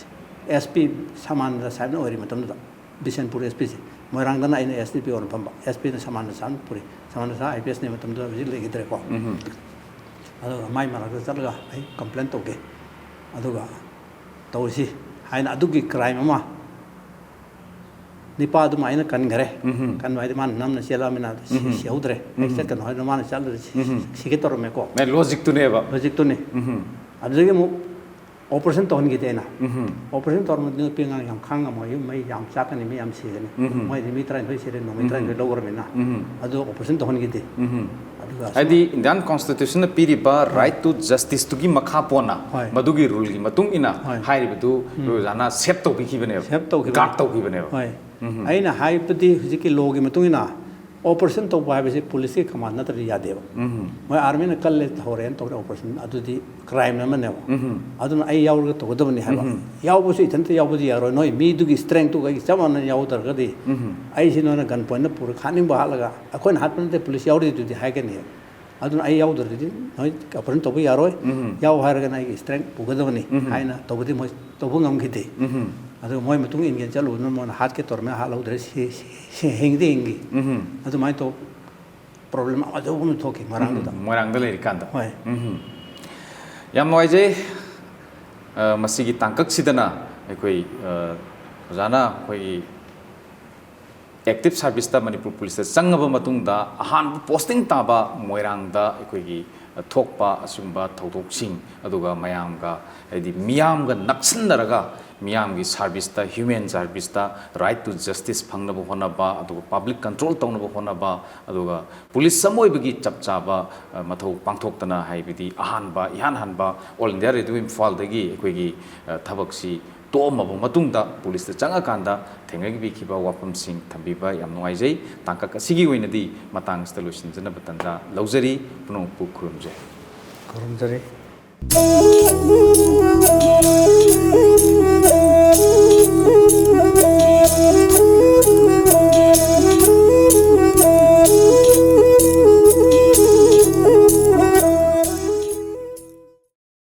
S P ꯁꯃꯥꯅꯟꯗ ꯁꯥꯍꯦꯕꯅ ꯑꯣꯏꯔꯤ ꯃꯇꯝꯗꯨꯗ, ꯕꯤꯁꯦꯟꯄꯨꯔ S P ꯁꯦ, ꯃꯣꯏꯔꯥꯡꯗꯅ ꯑꯩꯅ S D P ꯑꯣꯏꯅ ꯐꯝꯕ, S P ꯅ ꯁꯃꯥꯅꯟꯗ ꯁꯥꯍꯦꯕꯅ ꯄꯨꯔꯤ꯫ ꯁꯃꯥꯅꯟꯗ ꯁꯥꯍꯦꯕ I P S ꯅꯦ ꯃꯇꯝꯗꯨꯗ, ꯍꯧꯖꯤꯛ ꯂꯩꯈꯤꯗ꯭ꯔꯦꯀꯣ꯫ ꯎꯝ꯫ ꯑꯗꯨꯒ ꯃꯥꯏ ꯃꯅꯥꯛꯇ ꯆꯠꯂꯒ ꯑꯩ complain ꯇꯧꯒꯦ꯫ ꯑꯗꯨꯒ ꯇꯧꯔꯤꯁꯤ ꯍꯥꯏꯅ ꯑꯗꯨꯒꯤ crime ꯑꯃ ꯅꯤꯄꯥꯗꯨꯃ ꯑꯩꯅ ꯀꯟꯈꯔꯦ꯫ ꯎꯝ꯫ ꯀꯟꯕ ꯍꯥꯏꯗꯤ ꯃꯥꯅ ꯅꯝꯅ ꯆꯦꯜꯂꯛꯑꯃꯤꯅ ꯁꯤ-, ꯎꯝ꯫ ꯁꯤꯍꯧꯗ꯭ꯔꯦ꯫ ꯑꯩ ꯎꯝ꯫ ꯆꯠꯀꯅꯨ ꯍꯥꯏꯗꯅ ꯃꯥꯅ ꯆꯠꯂꯗꯤ ꯁꯤ-, ꯎꯝ꯫ ꯁꯤꯒꯦ ꯇꯧꯔꯝꯃꯦꯀꯣ꯫ ꯃꯥꯏ logic ꯇꯨꯅꯦꯕ꯫ Logic ꯇꯨꯅꯤ꯫ ꯎꯝ꯫ ꯑꯗꯨꯗꯒꯤ ꯑꯃꯨꯛ ꯑꯣꯄꯔꯦꯁꯟ ꯇꯧꯍꯟꯈꯤꯗꯦ ꯑꯩꯅ꯫ ꯎꯝ ꯑꯣꯄꯔꯦꯁꯟ ꯇꯧꯔꯝꯕꯗꯤ ꯅꯨꯄꯤ ꯑꯉꯥꯡ ꯌꯥꯝ ꯈꯥꯡꯉꯝꯃꯣꯏ, ꯌꯨꯝ ꯃꯩ ꯌꯥꯝ ꯆꯥꯛꯀꯅꯤ, ꯃꯤ ꯌꯥꯝ ꯁꯤꯒꯅꯤ꯫ ꯎꯝ꯫ ꯃꯣꯏꯗꯤ ꯃꯤ ꯇꯔꯥꯅꯤꯊꯣꯏ ꯁꯤꯔꯦ, ꯅꯣꯡꯃꯩ ꯇꯔꯥꯅꯤꯊꯣꯏ ꯂꯧꯈ꯭ꯔꯕꯅꯤꯅ꯫ ꯎꯝ ꯑꯗꯨ ꯑꯣꯄꯔꯦꯁꯟ ꯇꯧꯍꯟꯈꯤꯗꯦ꯫ ꯎꯝ ꯑꯗꯨꯒ ꯍꯥꯏꯗꯤ ꯏꯟꯗꯤꯌꯥꯟ ꯀꯣꯟꯁꯇꯤꯇ꯭ꯌꯨꯁꯟꯅ ꯄꯤꯔꯤꯕ ꯔꯥꯏꯠ ꯇꯨ ꯖꯁꯇꯤꯁꯇꯨꯒꯤ ꯃꯈꯥ ꯄꯣꯟꯅ ꯍꯣꯏ꯫ ꯃꯗꯨꯒꯤ ꯔꯨꯜꯒꯤ ꯃꯇꯨꯡ ꯏꯟꯅ ꯍꯣꯏ꯫ ꯍꯥꯏꯔꯤꯕꯗꯨ ꯑꯣꯖꯥꯅ ꯁꯦꯞ ꯇꯧꯕꯤꯈꯤꯕꯅꯦꯕ꯫ ꯁꯦꯞ ꯇꯧꯈꯤꯕ꯫ ꯒꯥꯔꯗ ꯇꯧꯈꯤꯕꯅꯦꯕ꯫ ꯍꯣꯏ꯫ ꯎꯝ꯫ ꯑꯩꯅ ꯍꯥꯏꯕꯗꯤ ꯍꯧꯖꯤꯛꯀꯤ ꯂꯣꯒꯤ ꯃꯇꯨꯡ ꯏꯟꯅ ꯑꯣꯄꯔꯦꯁꯟ ꯇꯧꯕ ꯍꯥꯏꯕꯁꯤ ꯄꯨꯂꯤꯁꯀꯤ ꯀꯃꯥꯟ ꯅꯠꯇ꯭ꯔꯗꯤ ꯌꯥꯗꯦꯕ꯫ ꯎꯝ꯫ ꯃꯣꯏ ꯑꯥꯔꯃꯤꯅ ꯀꯜꯂꯦ ꯍꯧꯔꯦꯅ ꯇꯧꯔꯦ ꯑꯣꯄꯔꯦꯁꯟ, ꯑꯗꯨꯗꯤ ꯀ꯭ꯔꯥꯏꯝ ꯑꯃꯅꯦꯕ꯫ ꯎꯝ꯫ ꯑꯗꯨꯅ ꯑꯩ ꯌꯥꯎꯔꯒ ꯇꯧꯒꯗꯕꯅꯤ ꯍꯥꯏꯕ꯫ ꯎꯝ꯫ ꯌꯥꯎꯕꯁꯨ ꯏꯊꯟꯇ ꯌꯥꯎꯕꯗꯤ ꯌꯥꯔꯣꯏ, ꯅꯣꯏ ꯃꯤꯗꯨꯒꯤ ꯁ꯭ꯇꯔꯦꯡꯇꯨꯒ ꯑꯩꯒ ꯆꯞ ꯃꯥꯟꯅꯅ ꯌꯥꯎꯗ꯭ꯔꯒꯗꯤ ꯎꯝ꯫ ꯑꯩꯁꯤ ꯅꯣꯏꯅ ꯒꯟ ꯄꯣꯏꯟꯠꯇ ꯄꯨꯔꯒ ꯍꯥꯠꯅꯤꯡꯕ ꯍꯥꯠꯂꯒ ꯑꯩꯈꯣꯏꯅ ꯍꯥꯠꯄ ꯅꯠꯇꯦ, ꯄꯨꯂꯤꯁ ꯌꯥꯎꯔꯤꯗꯨꯗꯤ ꯍꯥꯏꯒꯅꯤ꯫ ꯑꯗꯨꯅ ꯑꯩ ꯌꯥꯎꯗ꯭ꯔꯒꯗꯤ ꯅꯣꯏ ꯑꯣꯄꯔꯦꯁꯟ ꯇꯧꯕ ꯌꯥꯔꯣꯏ꯫ ꯎꯝ꯫ ꯌꯥꯎ ꯍꯥꯏꯔꯒꯅ ꯑꯩꯒꯤ ꯁ꯭ꯇꯔꯦꯡ ꯄꯨꯒꯗꯕꯅꯤ ꯎꯝ꯫ ꯍꯥꯏꯅ ꯇꯧꯕꯗꯤ ꯃꯣꯏ ꯇꯧꯕ ꯉꯝꯈꯤꯗꯦ꯫ ꯎꯝ꯫ ꯑꯗꯨ ꯃꯣꯏ ꯃꯇꯨꯡ ꯏꯟꯒꯦꯅ ꯆꯠꯂꯨꯕꯗꯨꯅ ꯃꯣꯏꯅ ꯍꯥꯠꯀꯦ ꯇꯧꯔꯝꯃꯦ, ꯍꯥꯠꯍꯧꯗ꯭ꯔꯦ, ꯁꯤ- ꯁꯤ- ꯁꯤ- ꯍꯤꯡꯗꯤ ꯍꯤꯡꯈꯤ꯫ ꯎꯝ꯫ ꯑꯗꯨꯃꯥꯏꯅ ꯇꯧꯕ ꯄ꯭ꯔꯣꯕ꯭ꯂꯦꯝ ꯑꯆꯧꯕ ꯑꯃ ꯊꯣꯛꯈꯤ ꯃꯣꯏꯔꯥꯡꯗꯨꯗ꯫ ꯃꯣꯏꯔꯥꯡꯗ ꯂꯩꯔꯤꯀꯥꯟꯗ꯫ ꯍꯣꯏ꯫ ꯎꯝ꯫ ꯌꯥꯝ ꯅꯨꯡꯉꯥꯏꯖꯩ꯫ ꯑ, ꯃꯁꯤꯒꯤ ꯇꯥꯡꯀꯛꯁꯤꯗꯅ ꯑꯩꯈꯣꯏ, ꯑ, ꯑꯣꯖꯥꯅ ꯑꯩꯈꯣꯏꯒꯤ ꯑꯦꯛꯇꯤꯚ ꯁꯥꯔꯚꯤꯁꯇ ꯃꯅꯤꯄꯨꯔ ꯄꯨꯂꯤꯁꯇ ꯆꯪꯉꯕ ꯃꯇꯨꯡꯗ ꯑꯍꯥꯟꯕ ꯄꯣꯁꯇꯤꯡ ꯇꯥꯕ ꯃꯣꯏꯔꯥꯡꯗ ꯑꯩꯈꯣꯏꯒꯤ ꯊꯣꯛꯄ ꯑꯁꯤꯒꯨꯝꯕ ꯊꯧꯗꯣꯛꯁꯤꯡ, ꯑꯗꯨꯒ ꯃꯌꯥꯝꯒ, ꯍꯥꯏꯗꯤ ꯃꯤꯌꯥꯝꯒ ꯅꯛꯁꯤꯟꯅꯔꯒ ꯃꯤꯌꯥꯝꯒꯤ ꯁꯥꯔꯚꯤꯁꯇ, ꯍ꯭ꯌꯨꯃꯦꯟ ꯁꯥꯔꯚꯤꯁꯇ, ꯔꯥꯏꯠ ꯇꯨ ꯖꯁꯇꯤꯁ ꯐꯪꯅꯕ ꯍꯣꯠꯅꯕ, ꯑꯗꯨꯒ ꯄꯕ꯭ꯂꯤꯛ ꯀꯟꯇ꯭ꯔꯣꯜ ꯇꯧꯅꯕ ꯍꯣꯠꯅꯕ, ꯑꯗꯨꯒ ꯄꯨꯂꯤꯁ ꯑꯃ ꯑꯣꯏꯕꯒꯤ ꯆꯞ ꯆꯥꯕ, ꯑ, ꯃꯊꯧ ꯄꯥꯡꯊꯣꯛꯇꯅ, ꯍꯥꯏꯕꯗꯤ ꯑꯍꯥꯟꯕ, ꯏꯍꯥꯟ ꯍꯥꯟꯕ ꯑꯣꯜ ꯏꯟꯗꯤꯌꯥ ꯔꯦꯗꯤꯑꯣ ꯏꯝꯐꯥꯜꯗꯒꯤ ꯑꯩꯈꯣꯏꯒꯤ, ꯑ, ꯊꯕꯛꯁꯤ ꯇꯣꯛꯑꯝꯃꯕ ꯃꯇꯨꯡꯗ ꯄꯨꯂꯤꯁꯇ ꯆꯪꯉꯀꯥꯟꯗ ꯊꯦꯡꯅꯕꯤꯈꯤꯕ ꯋꯥꯐꯝꯁꯤꯡ ꯊꯝꯕꯤꯕ ꯌꯥꯝ ꯅꯨꯡꯉꯥꯏꯖꯩ꯫ ꯇꯥꯡꯀꯛ ꯑꯁꯤꯒꯤ ꯑꯣꯏꯅꯗꯤ ꯃꯇꯥꯡ ꯑꯁꯤꯗ ꯂꯣꯏꯁꯤꯟꯖꯅꯕ ꯇꯥꯟꯖꯥ ꯂꯧꯖꯔꯤ꯫ ꯄꯨꯝꯅꯃꯛꯄꯨ ꯈꯨꯔꯨꯝꯖꯔꯤ꯫ ꯈꯨꯔꯨꯝꯖꯔꯤ꯫